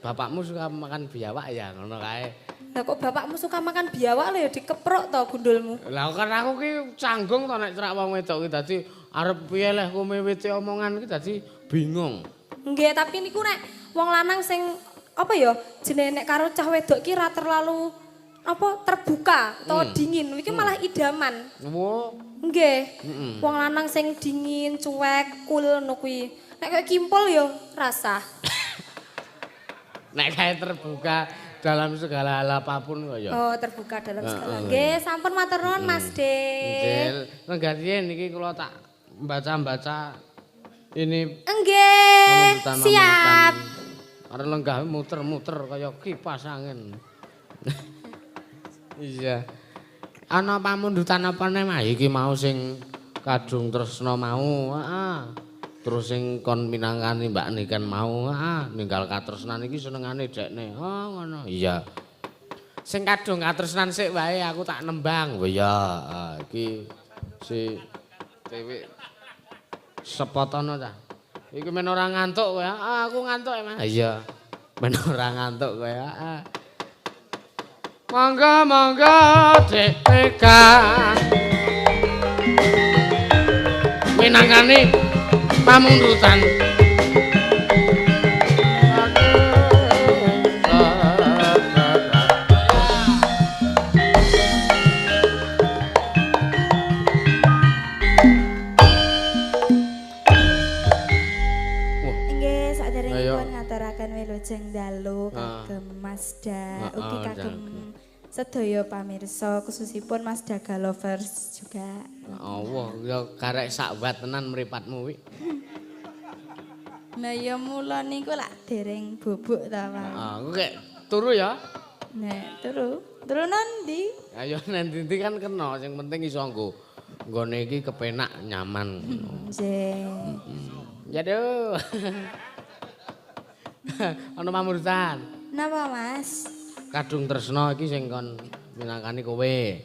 Bapakmu suka makan biawak ya ngono kae. Lah kok bapakmu suka makan biawak lho ya dikeprok to gundulmu. Lah kan aku ki canggung to nek cerak wong wedok ki dadi arep piye lehku miwiti omongan ki dadi bingung. Nggih, tapi niku nek wong lanang sing apa ya jenenge nek karo cah wedok ki ra terlalu apa terbuka utawa dingin iki malah idaman. Wo. Nggih. Wong lanang sing dingin, cuek, cool ngono kuwi. Nek kaya kimpul ya rasah. Nek kae terbuka dalam segala hal apapun kok ya. Oh, terbuka dalam segala. Nggih, sampun matur nuwun Mas De. Nggih, lenggah niki kula tak baca-baca ini. Nggih, siap. Arep lenggah muter-muter kaya kipas angin. Iya. Ana pamundutan apa neh Mas? Iki mau sing kadung tresna mau, heeh. Terus sing kon minangkani Mbak Niken mau, heeh, ninggal katresnan iki senengane dekne. Oh, ngono. Iya. Sing kadung katresnan sik wae aku tak nembang. Oh iya, iki si Tiwik sepotono ta. Iki men ora ngantuk kowe. Ah, aku ngantuk emang. Iya. Men ora ngantuk kowe. Heeh. Monggo monggo Dek Mega. Minangkani pamundutan. Nggih, saderengipun ngaturaken wilujeng dalu kagem Mas Da, ugi kagem sedaya pamirsa, khususipun Mas Daga lovers juga. Allah, ya karek sak wat tenan mripatmu wi. Nah ya mula niku lak dereng bubuk ta, Pak. Heeh, aku kek turu ya. Nek turu, turu nandi? Ayo nanti kan kena, sing penting iso nggo. Nggone iki kepenak nyaman. Nggih. Ya duh. Ana pamundutan. Napa, Mas? Kadung tresna iki sing kon minangkani kowe.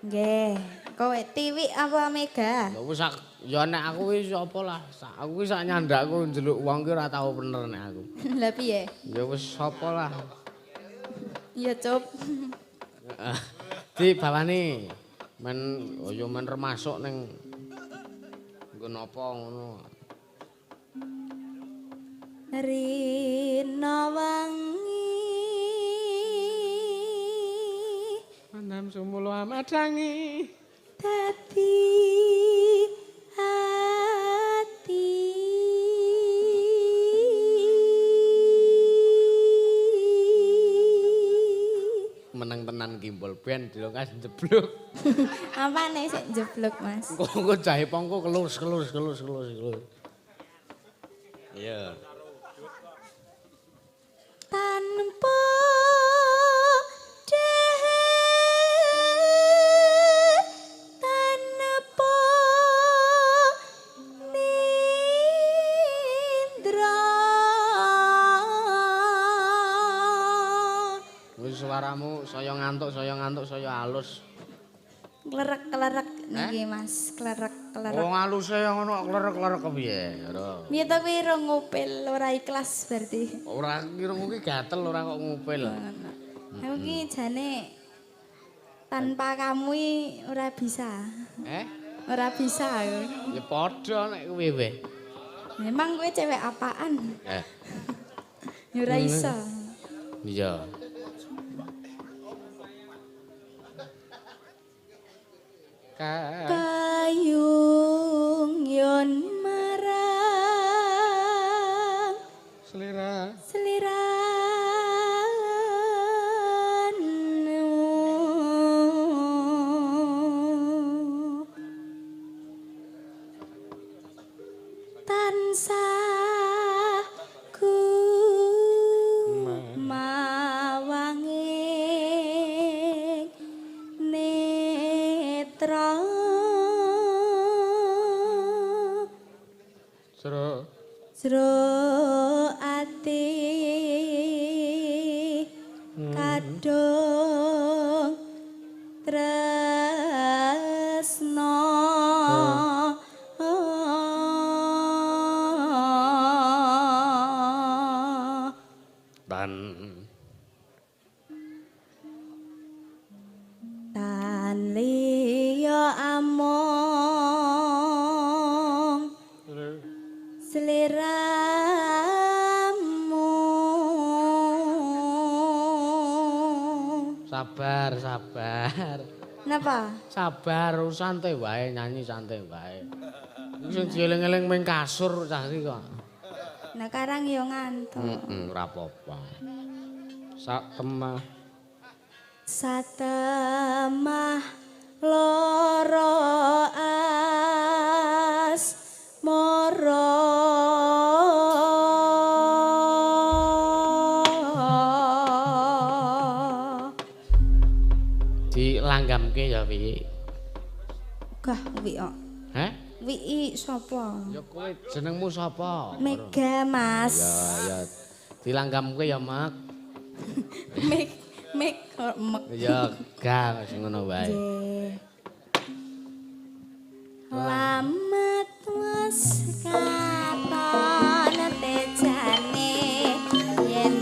Nggih. Kowe Tiwik apa Mega? Lha wis ya nek aku wis apa lah. Aku wis sak nyandakku njeluk wong ki ora tau bener nek aku. Lah piye? Ya wis apa lah. Ya cup. Di bawani men ya men remasuk ning nggon apa ngono. Rina wangi manam sumulo amadangi dadi ati meneng tenan kimpul ben dilokas jeblok. Apane sik jeblok Mas? Engko jahe pongko kelus kelus kelus kelus kelus. Iya. Tanpa tanpa nindra. Wis suaramu saya ngantuk, saya ngantuk, saya halus. Klerek-klerek niki Mas, klerek-klerek. Wong aluse ngono klerek-klerek kepiye? Piye to kuwi ora ngupil, ora ikhlas berarti. Ora irungku ki gatel ora kok ngupil. Aku ki jane tanpa kamu ora bisa. Eh? Ora bisa aku. Ya padha nek kowe wae. Memang kowe cewek apaan? Eh. Ya ora iso. Iya. Payung yon marang selira seliranu tansah ku mawanging netra jero jero ati kadung tresna tan tan liya among seliramu Sabar, sabar. Napa? Sabar, santai wae nyanyi santai wae. Iki sing dieling-eling ming kasur cah iki kok. Nah karang yo ngantuk. Heeh, ora apa-apa. Sak temah. Satemah loro asmara. Dilanggamke ya piye? Gah wi kok. Heh? Wi sapa? Ya kowe jenengmu sapa? Mega, Mas. Ya, ya. Dilanggamke ya, Mak. Mek mek mek. Ya, ga sing ngono wae. Nggih. Lamet wis katon tejane yen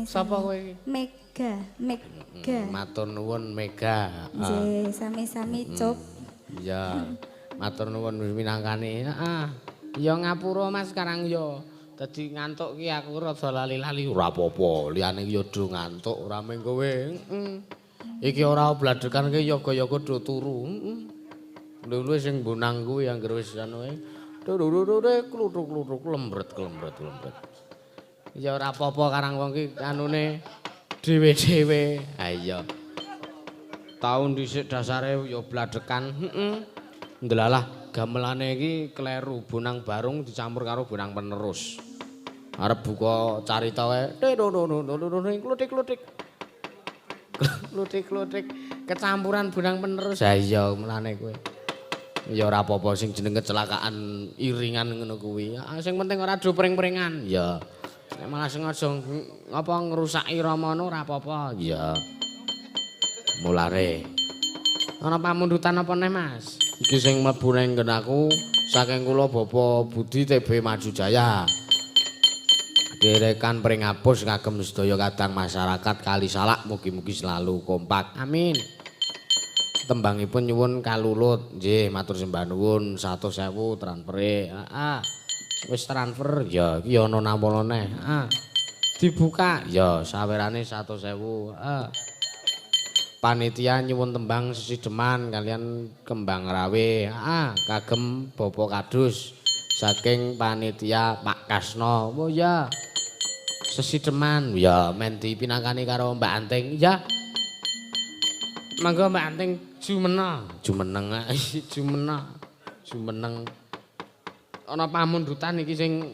Sapa kowe iki? Mega, Mega. Matur nuwun Mega. Nggih, sami-sami Cuk. Iya. Matur nuwun minangkane. Heeh. Ya ngapura Mas sekarang ya. Dadi ngantuk ki aku rada lali-lali ora apa-apa. Liyane ki ya do ngantuk ora mung kowe. Heeh. Iki ora bladhekan ki yoga-yoga do turu. Heeh. Lho sing bonang kuwi anggere wis anu ae. Kluthuk-kluthuk lembret klembret klembret. Ya ora apa-apa karang wong ki anune dhewe-dhewe. Ha iya. Taun dhisik dasare ya bladhekan. Heeh. Ndelalah gamelane iki kleru bonang barung dicampur karo bonang penerus. Arep buka carita wae. Kluthik-kluthik. Kluthik-kluthik kecampuran bonang penerus. Ha iya melane kowe. Ya ora apa-apa sing jeneng kecelakaan iringan ngono kuwi. Sing penting ora do pring-pringan. Ya. Nek malah sengaja ngapa ngrusaki ramana ora apa-apa. Ya. Mulane ana pamundutan apa neh, Mas? Iki sing mlebu ning nggen aku saking kula Bapak Budi TB Maju Jaya. Derekan pringapus kagem sedaya kadang masyarakat Kali Salak mugi-mugi selalu kompak. Amin. Tembangipun nyuwun kalulut. Nggih, matur sembah nuwun 100.000 transfere. Heeh. Wis transfer ya iki ana nampa neh. Heeh. Dibuka ya sawerane 100.000. Heeh. Panitia nyuwun tembang sesideman kalian kembang rawe. Heeh, kagem Bapak Kadus saking panitia Pak Kasno. Oh ya. Sesideman ya men dipinangkani karo Mbak Anting ya. Mangga Mbak Anting jumena, jumeneng jumena, jumeneng. Ana pamundutan iki sing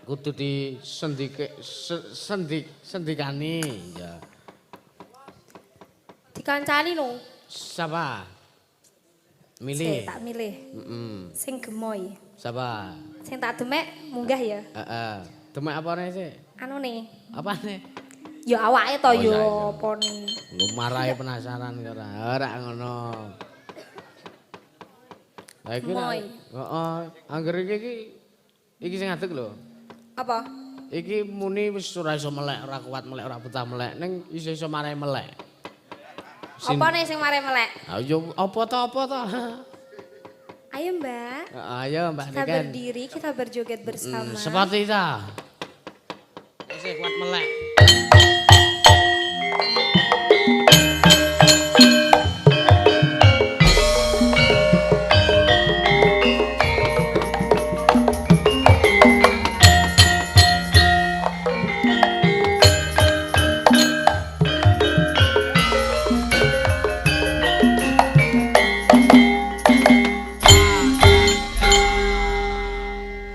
kudu disendike sendikani ya. Dikancani lho. Sapa? Milih. Sik, tak milih. Heeh. Sing gemoy. Sapa? Sing tak demek munggah ya. Heeh. Demek apane sik? Anune. Apane? Ya awake to ya apane. Lho marahe penasaran ora. Ora ngono. Lah iki heeh, angger iki sing ngadeg lho. Apa? Iki muni wis ora iso melek, ora kuat melek, ora betah melek, ning iso-iso marahe melek. Apane sing marahe melek? Ha ya apa to apa to? Ayo Mbak. Ayo Mbak Kita Niken. Berdiri, kita berjoget bersama. Seperti itu. Wis kuat melek.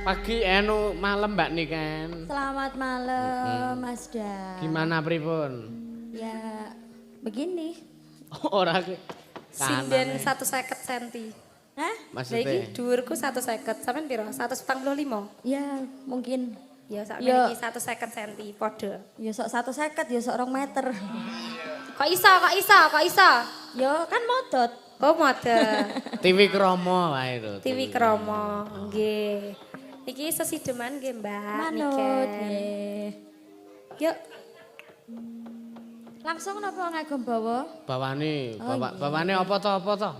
Pagi enu malam Mbak Niken. Selamat malam Mas Da. Gimana pripun? Ya begini. Ora ki. Sinden 150 cm. Hah? Maksudnya? Lah iki dhuwurku 150, sampean piro? 145. Ya, mungkin. Ya sakmene iki 150 cm padha. Ya sok 150, ya sok 2 meter. Kok iso, kok iso, kok iso? Ya kan modot. Oh, modot. TV Kromo wae lho. TV Kromo, nggih. Iki sesideman nggih, Mbak. Manut nggih. Yuk. Langsung napa ngagem bawa? Bawane, bawane apa to apa to?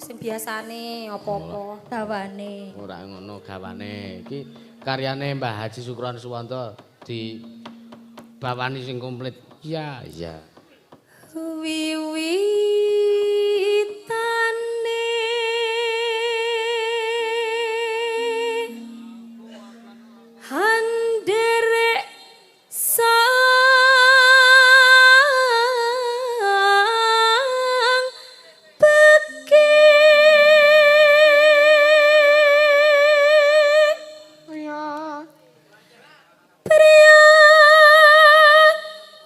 Sing biasane apa-apa. Bawane. Ora ngono gawane. Iki karyane Mbah Haji Sukron Suwanto di bawani sing komplit. Iya, iya. Wiwitane handerek sang pekik pria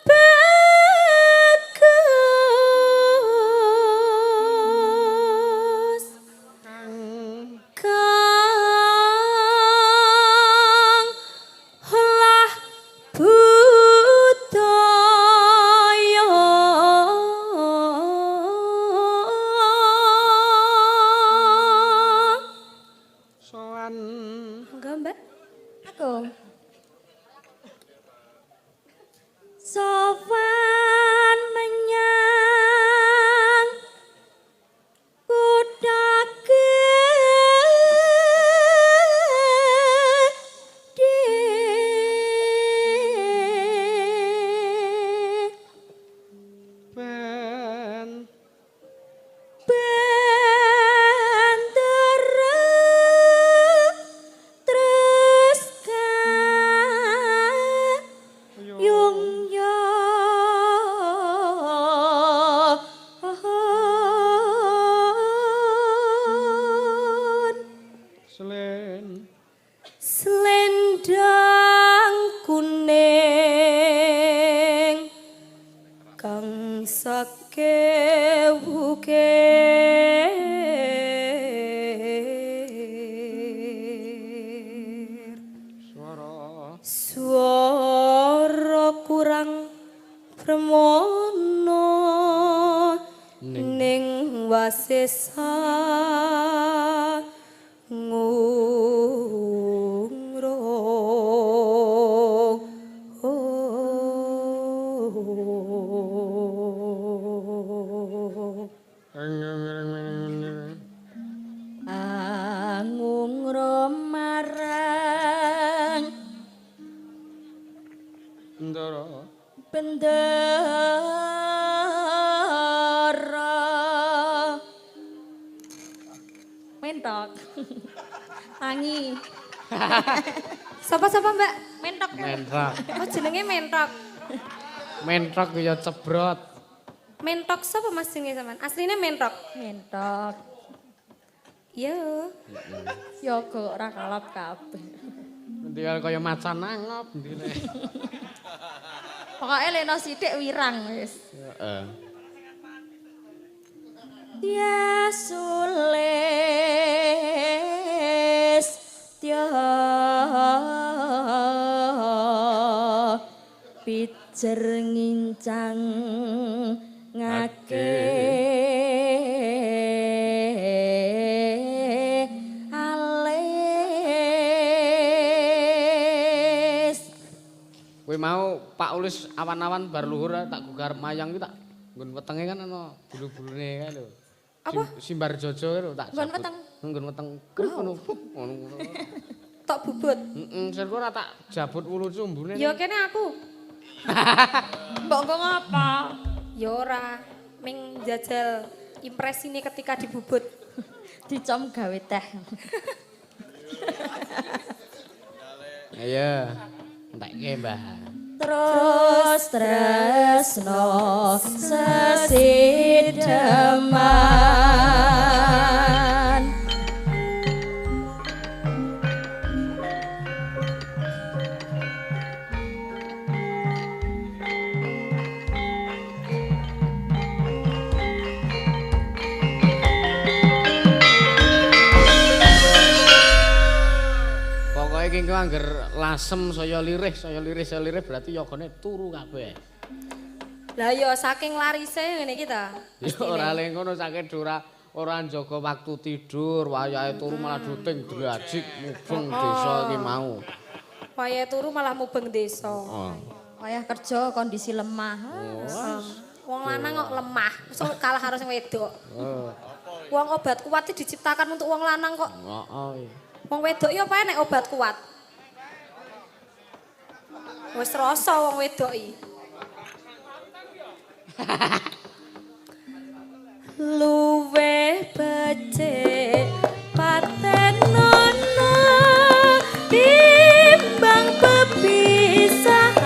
bagus kang olah budaya Sowan. Enggak, Mbak. Aku. Sowan menyang kutha gedhe. Ben. Bantera terus kayung yo. Selen. Selendang kuning kang sakewu kir. Swara. Swara kurang permono ning wasesa ngungro. Bendara. Bendara. Mentok. Tangi. Sapa-sapa, Mbak? Mentok. Mentok. Oh, jenenge Mentok. Mentok ya cebrot. Mentok sapa Mas jenenge sampean? Asline Mentok. Mentok. Iya. Ya kok ora kalap kabeh. Tinggal kaya macan angop ndine. Pokoke leno sithik wirang wis. Heeh. Ya sulis tya pijer ngincang ngake alis. Kowe mau Pak Ulis awan-awan bar luhur tak gugar mayang iki tak nggon wetenge kan ana bulu-bulune kae lho. Apa? Simbar jojo kae lho tak. Nggon weteng. Nggon weteng. Ngono. Ngono. Tok bubut. Heeh, sirku ora tak jabut wulu cumbune. Ya kene aku. Mbok engko ngapa? Ya ora, ming jajal impresine ketika dibubut. Dicom gawe teh. Ayo. Entekke, Mbah. Terus tresno sesideman. Pokoke iki engko angger lasem saya lirih, saya lirih, saya lirih berarti yogane turu kabeh. Lah ya saking larise ngene iki ta. Ya ora le ngono saking ora njaga waktu tidur, wayahe turu malah duting drajik mubeng desa iki mau. Wayahe turu malah mubeng desa. Oh. Wayah kerja kondisi lemah. Wong lanang kok lemah, mosok kalah karo sing wedok. Wong obat kuat iki diciptakan untuk wong lanang kok. Heeh. Wong wedok iki apa nek obat kuat? Wis rasa wong wedok iki. Luweh becik patenono timbang pepisahan.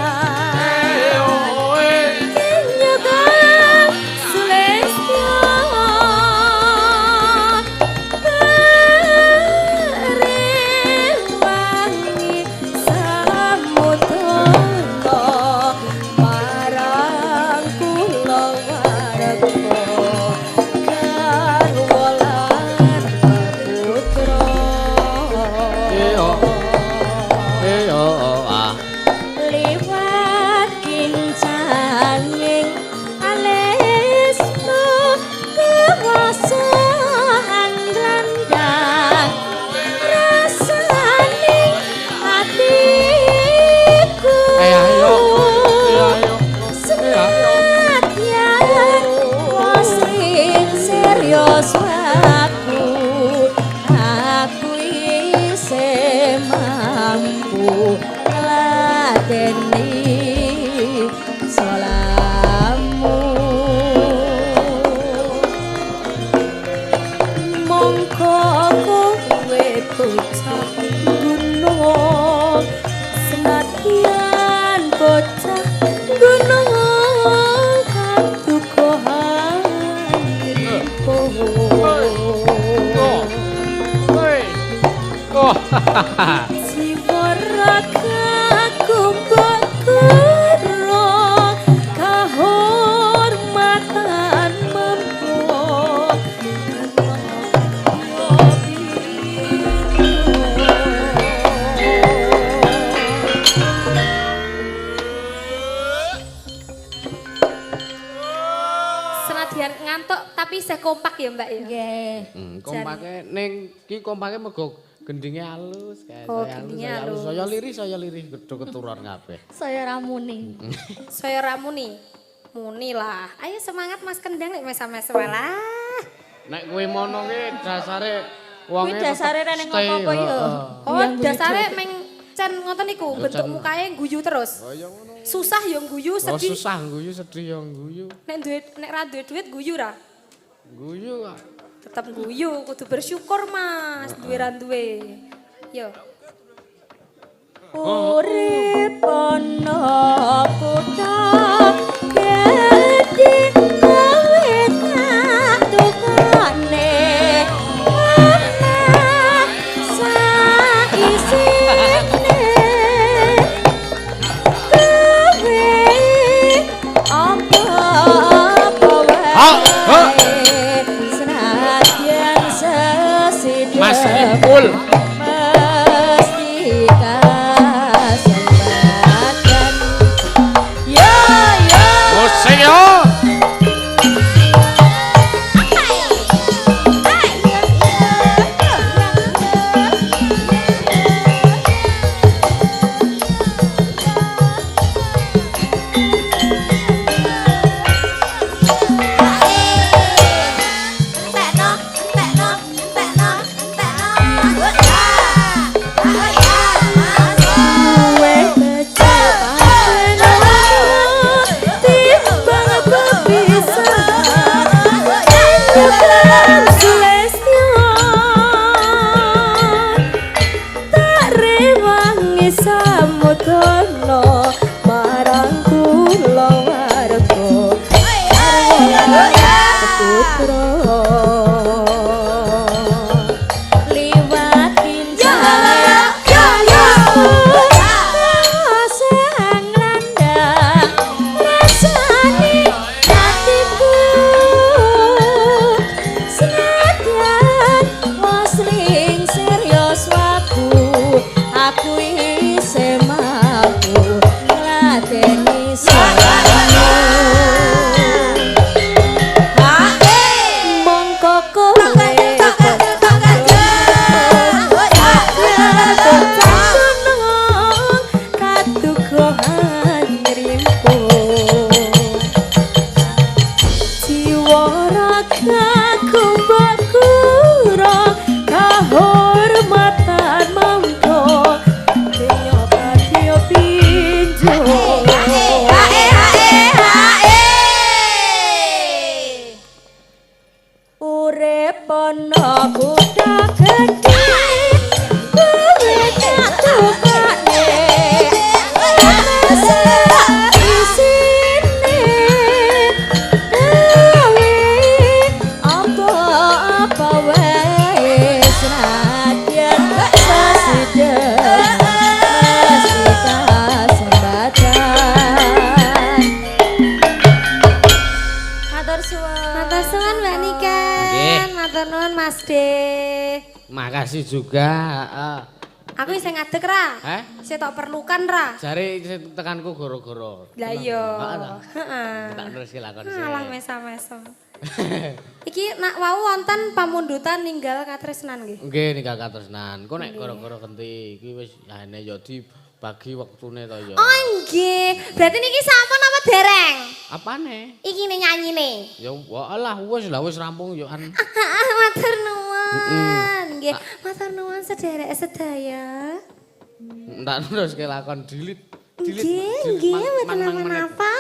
Kompak ya Mbak ya. Nggih. Kompake ning iki kompake mergo gendinge alus kae. Oh, gendinge alus. Saya lirih gedho keturon kabeh. Saya ramuni. Saya ramuni. Muni lah. Ayo semangat Mas Kendang nek mes-mes lah. Nek kowe mono ki dasare wonge kuwi dasare rene ngopo-opo yo. Oh, dasare meng cen ngoten niku, bentuk mukae guyu terus. Oh iya ngono. Susah ya guyu, Oh, sedih. susah guyu, sedih ya guyu. Nek duwe nek ra duwe duit guyu ra? Guyu kok. Tetep guyu, kudu bersyukur Mas, duwe ra duwe. Yo. Urip ana kutha gedhe kowe tak tukane omah saisine kowe apa-apa wae senadyan sesidhem Mas Ipul. Mesti kasempatan. Yo yo. Musik yo. Luwih becik paten timbang bepisan. Sulestyo tak rewangi samudana marang kula warga putra liwat kincang sang landang rasane atiku senadyan wis serius waku aku isih mampu ngladeni salahmu. Mongko kowe kahormatan mangko denyo kadya pinjo. Urip ana kutha gedhe kowe tak tukane isine gawe apa-apa wae senadyan sesidhem mesti kasembatan. Matur suwun. Matur suwun Mbak Niken. Nggih. Matur nuwun Mas D. Makasih juga. Heeh. Aku isih ngadeg ra? Eh? Isih tok perlukan ra? Jare isih tekanku goro-goro. Lah iya. Heeh ta. Heeh. Tak teruske lakon sih. Alah mesa-mesa. Iki nak wau wonten pamundutan ninggal katresnan nggih. Nggih ninggal katresnan. Engko nek gara-gara genti iki wis jane ya dibagi wektune to ya. Oh nggih. Berarti niki sampun apa dereng? Apane? Iki ne nyanyine. Ya walah wis lah wis rampung yo an. Matur nuwun. Nggih, matur nuwun sederek sedaya. Tak teruske lakon dilit. Dilit. Nggih, nggih, mboten napa-napa.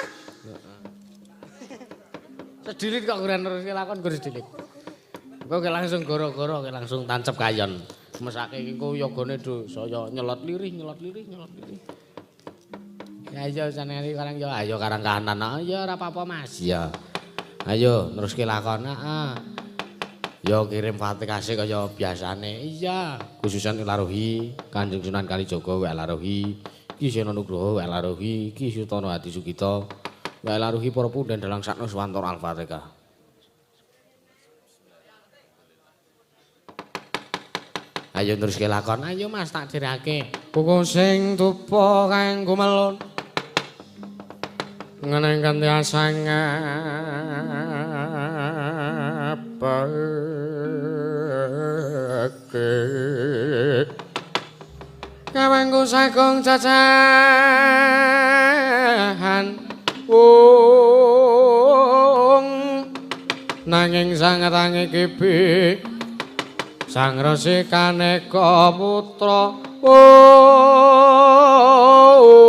Sedilit kok ora neruske lakon gur sedilit. Engko ke langsung goro-goro ke langsung tancep kayon. Mesake iki engko yogane do saya nyelot lirih, nyelot lirih, nyelot lirih. Ya ayo sanene karang yo ayo karang kanan. Ya ora apa-apa Mas. Ya. Ayo neruske lakon. Heeh. Yo kirim Fatihah kaya biasane. Iya, khususan Laruhi, Kanjeng Sunan Kalijaga wa Laruhi, Ki Seno Nugroho wa Laruhi, Ki Sutono Hadi Sugito wa Laruhi para punden dalang saknuswantara Al-Fatihah. Ayo neruske lakon. Ayo Mas tak dirake. Buku sing tupa kanggo melon. Ngeneng kanthi asangapake. Kawangku sagung cacahan wong nanging sangetange kibi Sang Resi Kaneka Putra.